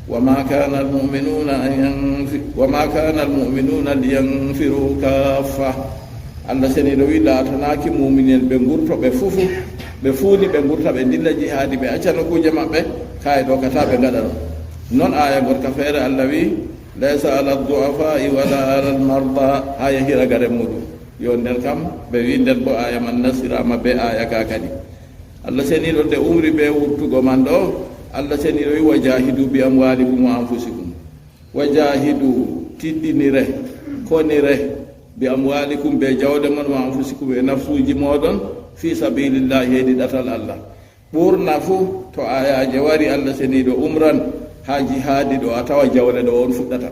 Wa ma kana almu'minuna an yanfi-, wa ma kana almu'minuna liyanfiru kaffa. Allah seniiɗo wi laatanaaki muumini'en ɓe ngurto ɓe fufu, ɓe fuuni ɓe ngurta ɓe ndilla jihaadi ɓe acca nokkuuje maɓɓe, kaye ɗo kata ɓe ngaɗa ɗum. Non aya gorka feere Allah wi, laysa ala du'afai wala ala almarda, aya hiragare muɗum. Yo nden kam, ɓe wi nden bo aya man nasirama be aya ka kadi. Allah seniiɗo nde umri be wurtugo man ɗo, Allah seniiɗo wi wa jahidu bi amwalikum wa anfusikum. Wa jahidu, tiɗɗinire, konire, bi amwalikum be jawle mon wa anfusikum e nafsuuji mooɗon, fi sabilillahi hedi ɗatal Allah. Ɓurna fu to ayaaje wari Allah seniiɗo umran ha jihaadi ɗo a tawa jawle ɗo on fuɗɗata.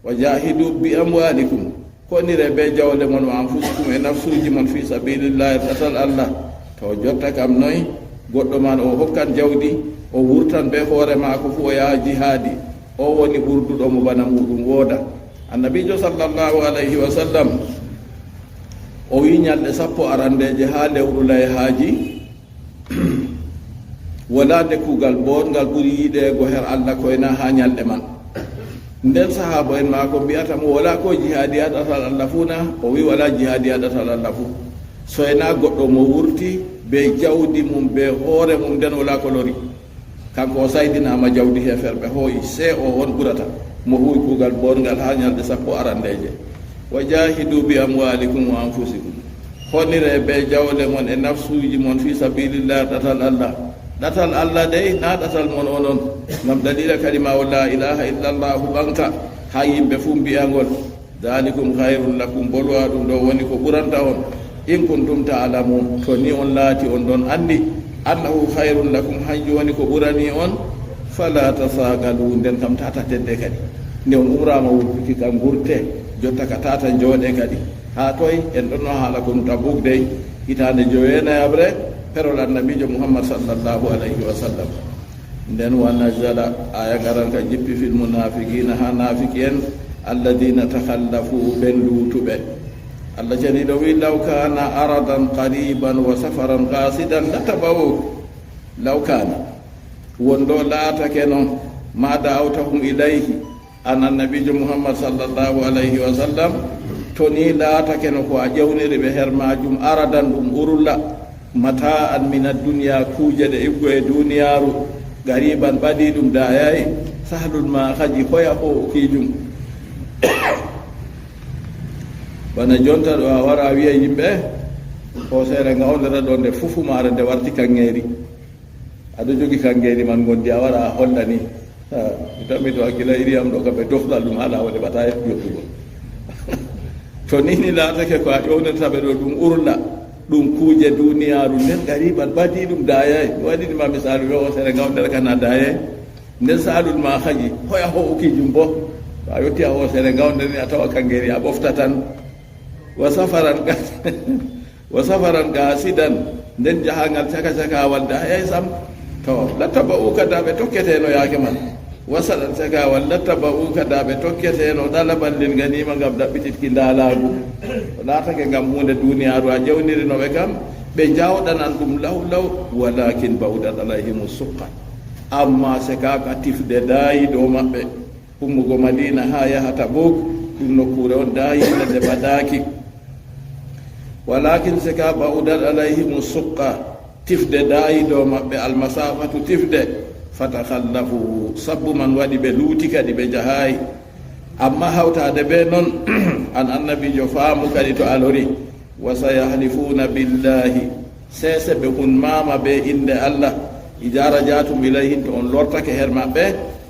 Wa jahidu bi amwalikum, konire be jawle mon wa anfusikum e nafsuuji mon fi sabilillahi ɗatal Allah. To jotta kam noy, goɗɗo man o hokkan jawdi, o wurtan be hoore maako fu o yaha jihaadi, o woni ɓurduɗo mo bana muɗum wooda. Annabiijo sallallahu alayhi wa sallam o wi nyalɗe sappo arandeeje ha lewru layhaaji, wala nde kuugal boongal ɓuri yiɗeego her Allah koyna ha nyalɗe man. Nden sahaaba en maako mbi'ata mo, wala ko jihaadi ha ɗatal Allah fu na? O wi wala jihaadi ha ɗatal Allah fu. Soyna goɗɗo mo wurti be jawdi mum, be hoore mum, nden wala ko lori. Kanko o saydinaama jawdi heeferɓe, hooyi, se o on ɓurata mo huwi kuugal boongal haa nyalɗe sappo arandeeje. Wa jaahidu bi amwaalikum wa anfusikum. Honire be jawle mon e nafsuuji mon fi sabilillah, ɗatal Allah. Ɗatal Allah dey, na ɗatal mon onon. Ngam daliila kalima o la ilaha illallahu ɓanka haa yimɓe fuu mbi'a ngol. Dalikum khairun lakum, bolwa ɗum ɗo woni ko ɓuranta on. In kuntum ta'lamun, to ni on laati on ɗon anndi, annahu khairun lakum, hanjum woni ko ɓurani on, fala tasagalu, nden kam tata tedde kadi. Nde on umrama wurtuki kam gurte, jotta ka tata jooɗe kadi. Haa toy? En ɗon no haala konu Tabuk dey, hitaande jowenayaɓre, perol Annabiijo Muhammad sallallahu alayhi wa sallam. Nden wa nazala, aya garan ka jippi fil munafiqina, ha nafiki en, alladina takhallafu, ɓen luutuɓe. Allah ceniɗo wi, law kana aradan qariban wa safaran qasidan latabawuk. Law kana, won ɗo laatake no, ma da'awtahum ilayhi, an Annabiijo Muhammad sallallahu alayhi wa sallam, to ni laatake no ko a ƴewniri ɓe her majum, aradan ɗum urulla, mata'an min ad-dunya, kuuje ɗe iɓgo e duniyaaru, qariban ɓadiɗum dayay, sahlul ma khaji, hoya ho o kijum. Bana jonta ɗo a wara a wi'a yimɓe, hosere ngawndere ɗo nde fufu mare nde warti kanŋeeri. Aɗo jogi kanŋeeri man ngondi a wara a holla ni. Ha, mi tammi to hakkila iri am ɗo kamɓe dofɗal ɗum hala woni ɓata yottugo. To ni ni laatake ko a ƴownirta ɓe ɗo ɗum urla, ɗum kuuje duniyaaru nden qariban ɓadiɗum dayay. Mi waɗini ma misaalu ɓe hosere ngawndere kana dayay. Nden sahlul ma khaji, hoya ho o kijum bo. To a yotti a hosere ngawndere ni a tawa kanŋeeri a ɓofta tan. Wa safaran qas-, wa safaran qasidan, nden jahangal caka cakawal dayay sam. To, lattaba'uka, da ɓe tokketeno yaake man. Wasaɗan cakawal, lattaba'uka, da ɓe tokketeno, ɗalaban lil ganima, ngam ɗaɓɓititki ndalaagu. O laatake ngam huunde duniyaaru a ƴewnirino ɓe kam, ɓe jawɗanan ɗum law law, walakin ba'udat alayhimu suqqa. Amma se ka ka tifde daayi dow maɓɓe. Ummugo Madina haa yaha Tabuk, ɗum nokkuure on daayiinde nde ɓadaaki. Walakin se ka ba'udat alayhimu suqqa, tifde daayi dow maɓɓe, almasafatu tifde, fatakhallafu, sabbu man waɗi ɓe luuti kadi ɓe jahaay. Amma hawtaade bee non, an annabiijo faamu kadi to a lori, wa sayahlifuuna billahi, seese ɓe hunmaama bee innde Allah, idaa raja'tum ilayhim, to on lortake her maɓɓe,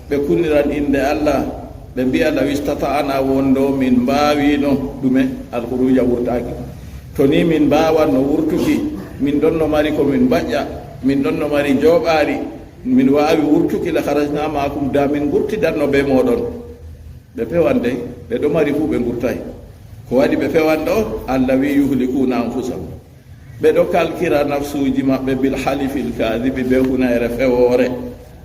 ɓe kunniran innde Allah, ɓe mbi'a, law istata'na, won ɗo min mbaawino ɗume, alkhuruja, wurtaaki. To ni min mbaawanno wurtuki, min ɗonno mari ko min mbaƴƴa, min ɗonno mari njooɓaari, min waawi wurtuki, la kharajna ma'akum, da min ngurtidanno bee mooɗon. Ɓe pewan dey, ɓe ɗo mari fuu ɓe ngurtay. Ko waɗi ɓe pewan ɗo? Allah wi, yuhlikuuna anfusahum. Ɓe ɗo kalkira nafsuuji maɓɓe bil halifil kaadibi, bee hunayre fewoore.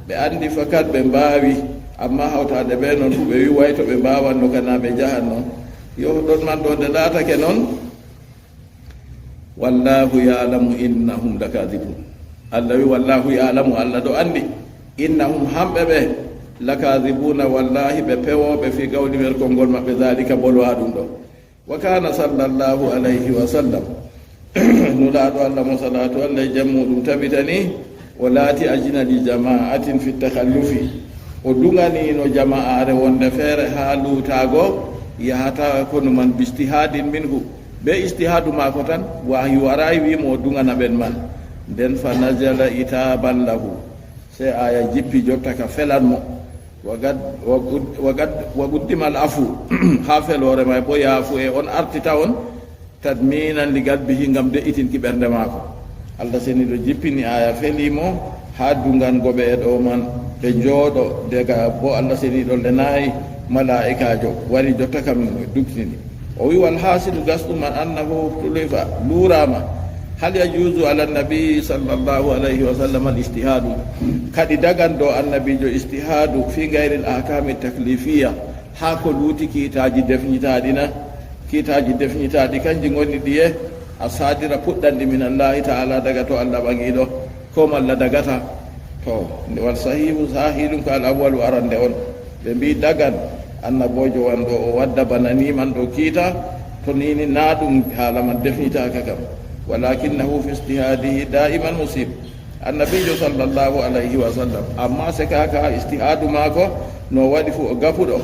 Ɓe anndi fakat ɓe mbaawi, amma hawtaade bee non fuu ɓe wi'aay to ɓe mbaawanno kana ɓe njahanno. Yo ɗon man ɗo nde laatake non, "Wallaahu ya'lamu innahum lakaadibun." Allah wi'i, "Wallaahu ya'lamu," Allah ɗo anndi, "innahum," hamɓe ɓe, "lakaadibuuna," wallaahi ɓe pewooɓe, "fii qawlihim," e konngol maɓɓe, "daalika," bolwaa ɗum ɗo. Wa kaana sallallaahu alayhi wa sallam, Nulaaɗo Allah mo salaatu Allah e jam muuɗum tabitani, o laati ajina li jama'atin fi takhallufi. O duŋaniino jama'aare wonde feere haa luutaago, yahata konu man bi ijtihaadin minhu. Bee ijtihaadu maako tan, wahyu waraay wi'i mo o duŋana ɓen man. Nden fa nazala itaaban lahu. Sey aaya jippi jotta ka felan mo. Wa gad-, wa gud-, wa gad-, wa quddimal afu, haa feloore may boo yaafuye on artita on, tadmiinan li qalbihi, ngam de'itinki ɓernde maako. Allah seniiɗo jippini aaya feli mo haa duŋango ɓe e ɗo man, ɓe njooɗo, daga boo Allah seniiɗo lenaay malaa'ikaajo, wari jotta kam duktini. O wi'i, wal haasilu, gasɗum man, annahu tulifa, luuraama. Hal yajuuzu ala nabi sallallahu alayhi wa sallam al ijtihaadu? Kadi dagan dow annabiijo ijtihaadu fi gayri al ahkaami taklifiya, haa ko luuti kiitaaji defnitaaɗi na? Kiitaaji defnitaaɗi kanji ngoni ɗiye? A saadira puɗɗanɗi min Allahi ta'ala, daga to Allah ɓaŋiiɗo. Ko malla dagata? To, nde wal sahihu, sahiɗum ko al awwalu, arande on. Ɓe mbi'i dagan, annaboojo wanɗo o wadda bana ni man ɗo kiita, to ni ni na ɗum haala man defnitaaka kam. Walakinnahu fi ijtihadihi da'iman musib. Annabiijo sallallahu alayhi wa sallam, amma sekaaka ijtihaadu maako no waɗi fu o gafuɗo.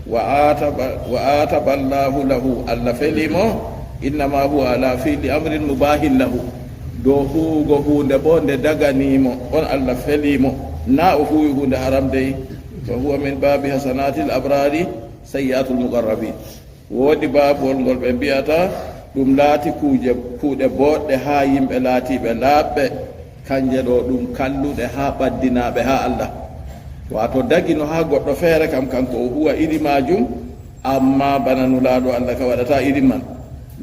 Wa ataba, wa ataba Allahu lahu, Allah feli mo, innama huwa ala fi'li amrin mubahin lahu. Dow huugo huunde boo nde daganii mo, on Allah felii mo, naa o huuwi huunde haram dey. Fa huwa min baabi hasanatil abraari, sayyi'atul muqarrabin. Woodi baabol ngol ɓe mbi'ata ɗum laati kuuje, kuuɗe booɗɗe haa yimɓe laatiiɓe laaɓɓe, kanje ɗo ɗum kalluɗe haa ɓaddinaaɓe haa Allah. Waato dagino haa goɗɗo feere kam, kanko o huuwa iri maajum, amma bana Nulaaɗo Allah ka waɗata irin man.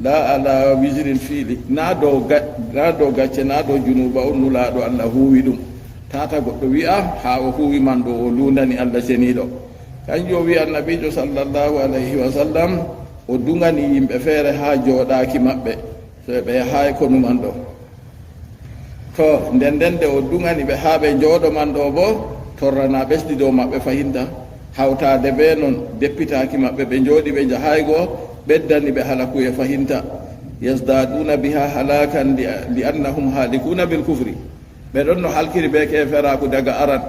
La ala wizrin fi'li, naa dow ga-, naa dow gacce, naa dow junuuba on Nulaaɗo Allah huuwi ɗum. Tata goɗɗo wi'a haa o huuwi man ɗo o luundani Allah Ceniiɗo. Kanjum o wi'i Annabiijo sallallahu alayhi wa sallam, o duŋani yimɓe feere haa jooɗaaki maɓɓe, so ɓe yahaay konu man ɗo. To, nden nden nde o duŋani ɓe haa ɓe njooɗo man ɗo boo, torrana ɓesdi dow maɓɓe fahinta. Hawtaade bee non, deppitaaki maɓɓe, ɓe njooɗi ɓe njahaay go, ɓeddani ɓe halakuye fahinta. Yazdaaduna biha halakan li, li annahum halikuuna bil kufri. Ɓe ɗon no halkiri bee keeferaaku daga aran.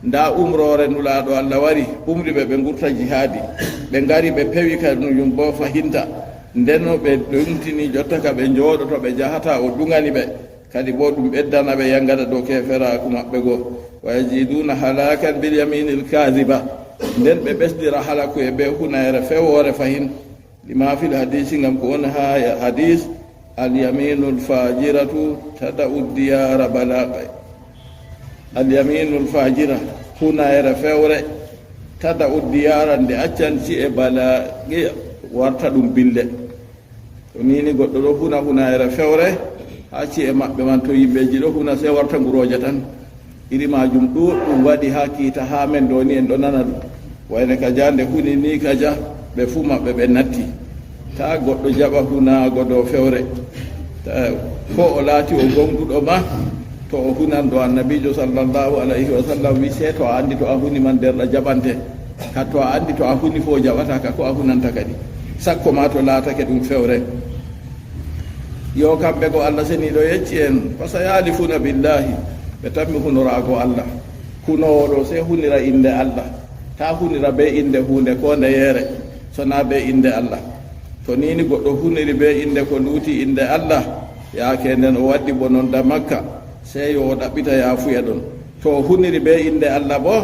Ndaa umroore Nulaaɗo Allah wari, umri ɓe ɓe ngurta jihaadi. Ɓe ngari ɓe pewi kanjum boo fahinta. Nden no ɓe ɗumtini jotta ka ɓe njooɗoto ɓe njahataa, o duŋani ɓe. Kadi boo ɗum ɓeddana ɓe yaŋgada dow keeferaaku maɓɓe go. Wa yaziduuna halakan bil yaminil kaziba. Nden ɓe ɓesdira halakuye bee hunayre fewoore fahin. Lima fil hadiisi, ngam ko woni haa hadiis, al yaminul fajiratu tada'u diyaara bala-, al yaminul fajira, hunayre fewre, tada'u diyaara, nde accan ci'e bala-, warta ɗum bille. To ni ni goɗɗo ɗo huna hunayre fewre, haa ci'e maɓɓe man to yimɓeeji ɗo huna, sey warta ngurooje tan. Iri maajum ɗuuɗɗum waɗi haa kiita, haa men ɗo ni en ɗo nana ɗum. Wayne kaja nde huni ni kaja, ɓe fuu maɓɓe ɓe natti. Taa goɗɗo jaɓa hunaago dow fewre. Ta-, ko o laati o gooŋɗuɗo ma, to o hunan ɗo Annabiijo sallallahu alayhi wa sallam wi'i, sey to a anndi to a huni man nder ɗa jaɓante. Ka to a anndi to a huni fuu o jaɓata ka, ko a hunanta kadi. Sakko ma to laatake ɗum fewre. Yo kamɓe go Allah Ceniiɗo yecci en, fa sayahlifuuna billaahi, ɓe tammi hunoraago Allah. Hunoowo ɗo sey hunira innde Allah. Taa hunira bee innde huunde koo ndeyeere, so naa bee innde Allah. To ni ni goɗɗo huniri bee innde ko luuti innde Allah, yaake nden o waddi bononda makka, sey yo o ɗaɓɓita yaafuya ɗon. To o huniri bee innde Allah boo,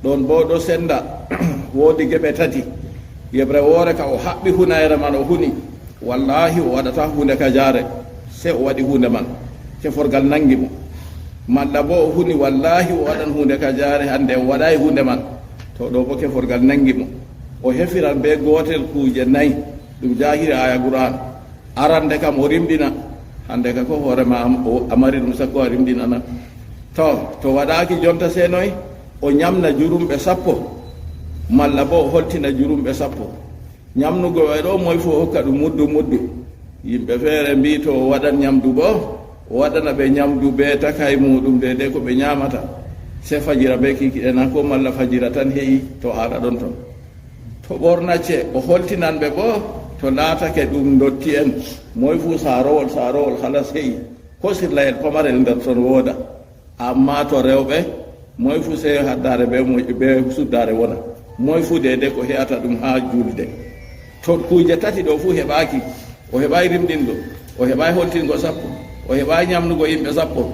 ɗon boo ɗo senda, woodi geɓe tati. Yeɓre woore ka o haɓɓi hunayre man o huni, wallaahi o waɗataa huunde kajaare, sey o waɗi huunde man, keforgal naŋgi mo. Malla boo o huni, wallaahi o waɗan huunde kajaare, hannde o waɗaay huunde man. To ɗo boo keforgal naŋgi mo. O hefiran bee gootel kuuje nayi, ɗum jaahiri aaya Qur'aan. Arande kam o rimɗina, hannde ka ko hoore ma am-, o, a mari ɗum sakko a rimɗinana. To, to waɗaaki jonta sey noy? O ñamna jurumɓe sappo, malla bo o holtina jurumɓe sappo. Ñamnugo e ɗo, moy fu o hokka ɗum muddu muddu. Yimɓe feere mbi'i to o waɗan ñamdu bo, o waɗana ɓe ñamdu be takay muuɗum deydey ko ɓe ñaamata. Sey fajira be kiikiɗe na ko malla fajira tan he'i to haala ɗon ton. To ɓornacce, o holtinan ɓe bo, to laatake ɗum ndotti'en, moy fu saarowol, saarowol halas he'i. Ko sirlayel pamarel nder ton wooda. Amma to rewɓe, moy fu sey haddaare be moy, be suddaare wona. Moy fu deydey ko he'ata ɗum haa julde. To kuuje tati ɗo fu heɓaaki, o heɓaay rimɗingo, o heɓaay holtingo sappo, o heɓaay ñamnugo yimɓe sappo.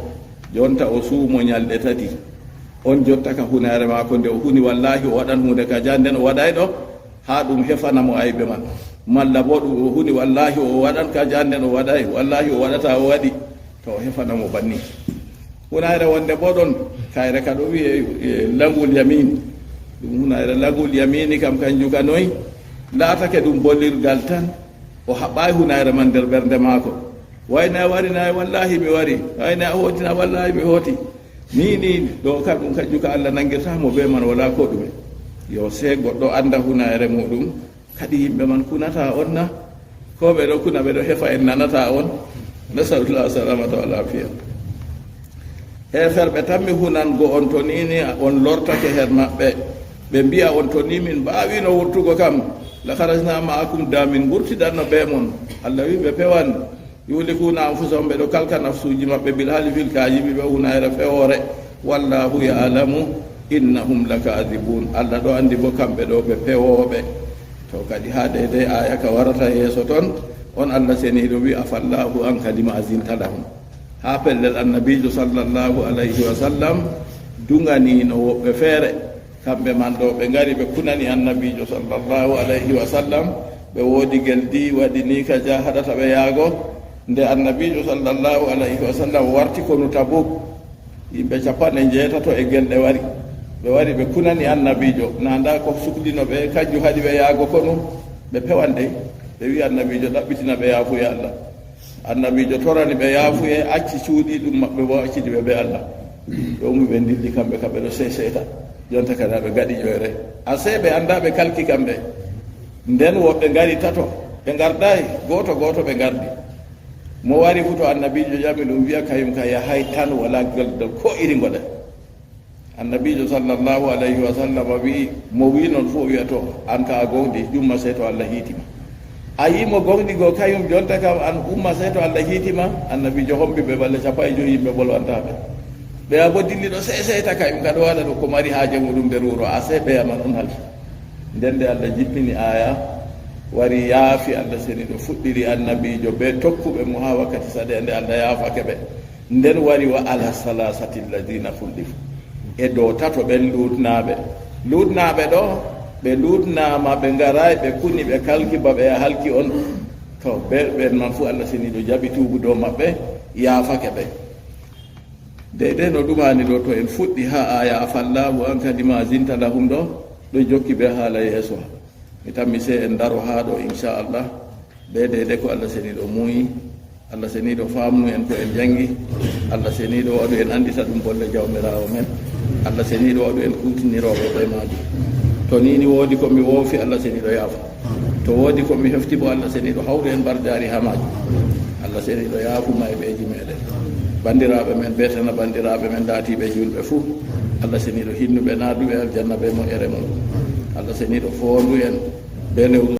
Jonta o suumo ñalɗe tati. On jottaka hunaare maako nde o huni, wallaahi o waɗan huunde ka jaan nden o waɗaay ɗo, haa ɗum hefana mo aybe man. Malla bo ɗum o huni, wallaahi o waɗan ka jaan nden o waɗaay, wallaahi o waɗata o waɗi. To o hefana mo banni. Hunaare wonde bo ɗon, kayre ka ɗo wi'e, e, lagul yamini. Ɗum hunaare lagul yamini kam kanjum ka noy? Laatake ɗum bollirgal tan. O haɓɓaay hunaare man nder ɓernde maako. Wayna wari na, wallaahi mi wari. Wayna a hooti na, wallaahi mi hooti. Ni, ni, ɗo ka ɗum kanjum ka Allah nangirta mo be man wala ko ɗume. Yo sey goɗɗo anda hunaare muɗum. Kadi yimɓe man kunata on na? Ko ɓe ɗo kuna, ɓe ɗo hefa en nanata on? Nasalullah salamata wal afiya. Heeferɓe tan mi hunan go on to ni ni on lortake her maɓɓe. Ɓe mbi'a on to ni min mbaawino wurtugo kam. La kharajna ma'akum, da min ngurtidanno be mon. Allah wi ɓe pewan. Yuhlikuna anfusahum, ɓe ɗo kalka nafsuuji maɓɓe, bil halifil kajibi, ɓe hunayre fewoore. Wallahu ya'lamu innahum lakadibun. Allah ɗo andi bo kamɓe ɗo ɓe pewooɓe. To kadi haa deydey aya ka warata yeeso ton, on Allah seniiɗo wi, afallahu anka lima azinta lahum. Haa pellel annabiijo sallallahu alayhi wa sallam duŋaniino woɓɓe feere. Kamɓe man ɗo ɓe ngari ɓe kunani annabiijo sallallahu alayhi wa sallam, ɓe woodi geldi waɗi ni ka ja haɗata ɓe yaago. Nde annabiijo sallallahu alayhi wa sallam warti konu Tabuk, yimɓe cappanɗe njeetato e gelɗe wari. Ɓe wari ɓe kunani annabiijo, na nda ko suklino ɓe, kanjum haɗi ɓe yaago konu, ɓe pewan dey. Ɓe wi annabiijo ɗaɓɓitina ɓe yaafuye Allah. Annabiijo torani ɓe yaafuye, acci cuuɗi ɗum maɓɓe bo accidi ɓe be Allah. Ɓe ummi ɓe ndilli kamɓe kam ɓe ɗo seseta. Jonta kada ɓe gaɗi ƴoyre. Asee ɓe anda ɓe kalki kamɓe. Nden woɓɓe ngari tato. Ɓe ngardaay, gooto gooto ɓe ngardi. Mo wari fu to annabiijo ƴami ɗum wi'a kayum ka yahay tan wala gel ko iri ngoɗe. Annabiijo sallallahu alayhi wa sallam wi'i, mo wi'i non fu o wi'a to, an ka a gomɗi, ƴumma sey to Allah hiiti ma. A yi'i mo gomɗi go kayum jonta kam an umma sey to Allah hiiti ma, annabiijo hombi ɓe ɓalle cappanɗe joyi yimɓe bolwanta ɓe. Ɓe a bo dilli ɗo sey sey ta kayum ka ɗo waɗa ɗo ko mari haaje muɗum nder wuro, asee ɓe yaman on halki. Nden nde Allah jippini aya, wari yaafi Allah seniiɗo fuɗɗiri annabiijo be tokkuɓe mo haa wakkati saɗeende Allah yaafake ɓe. Nden wari wa ala salasati alladina khullifu. E dow tato ɓen luutnaaɓe. Luutnaaɓe ɗo, ɓe luutnaama, ɓe ngaraay, ɓe kuni, ɓe kalki, ba ɓe halki on. To, ɓe, ɓen man fu Allah seniiɗo jaɓi tuubu dow maɓɓe, yaafake ɓe. Deydey no ɗumani ɗo, to en fuɗɗi haa aya afallahu anka lima azinta lahum ɗo, ɗo jokki be haala yeeso. Mi tammi sey en daro haa ɗo, inchallah. Be deydey ko Allah seniiɗo muuyi, Allah seniiɗo faamnu en ko en janngi, Allah seniiɗo waɗu en anndita ɗum bolle Jawmiraawo men, Allah seniiɗo waɗu en kuutinirooɓe bee maajum. To nii ni woodi ko mi woofi, Allah seniiɗo yaafo. To woodi ko mi hefti bo, Allah seniiɗo hawru en barjaari haa maajum. Allah seniiɗo yaafu mayɓeeji meeɗen. Banndiraaɓe men, beetana banndiraaɓe men laatiiɓe juulɓe fuu. Allah seniiɗo hinnu ɓe, naadu ɓe aljanna bee moƴƴere mum. Allah seniiɗo foondu en bee lewru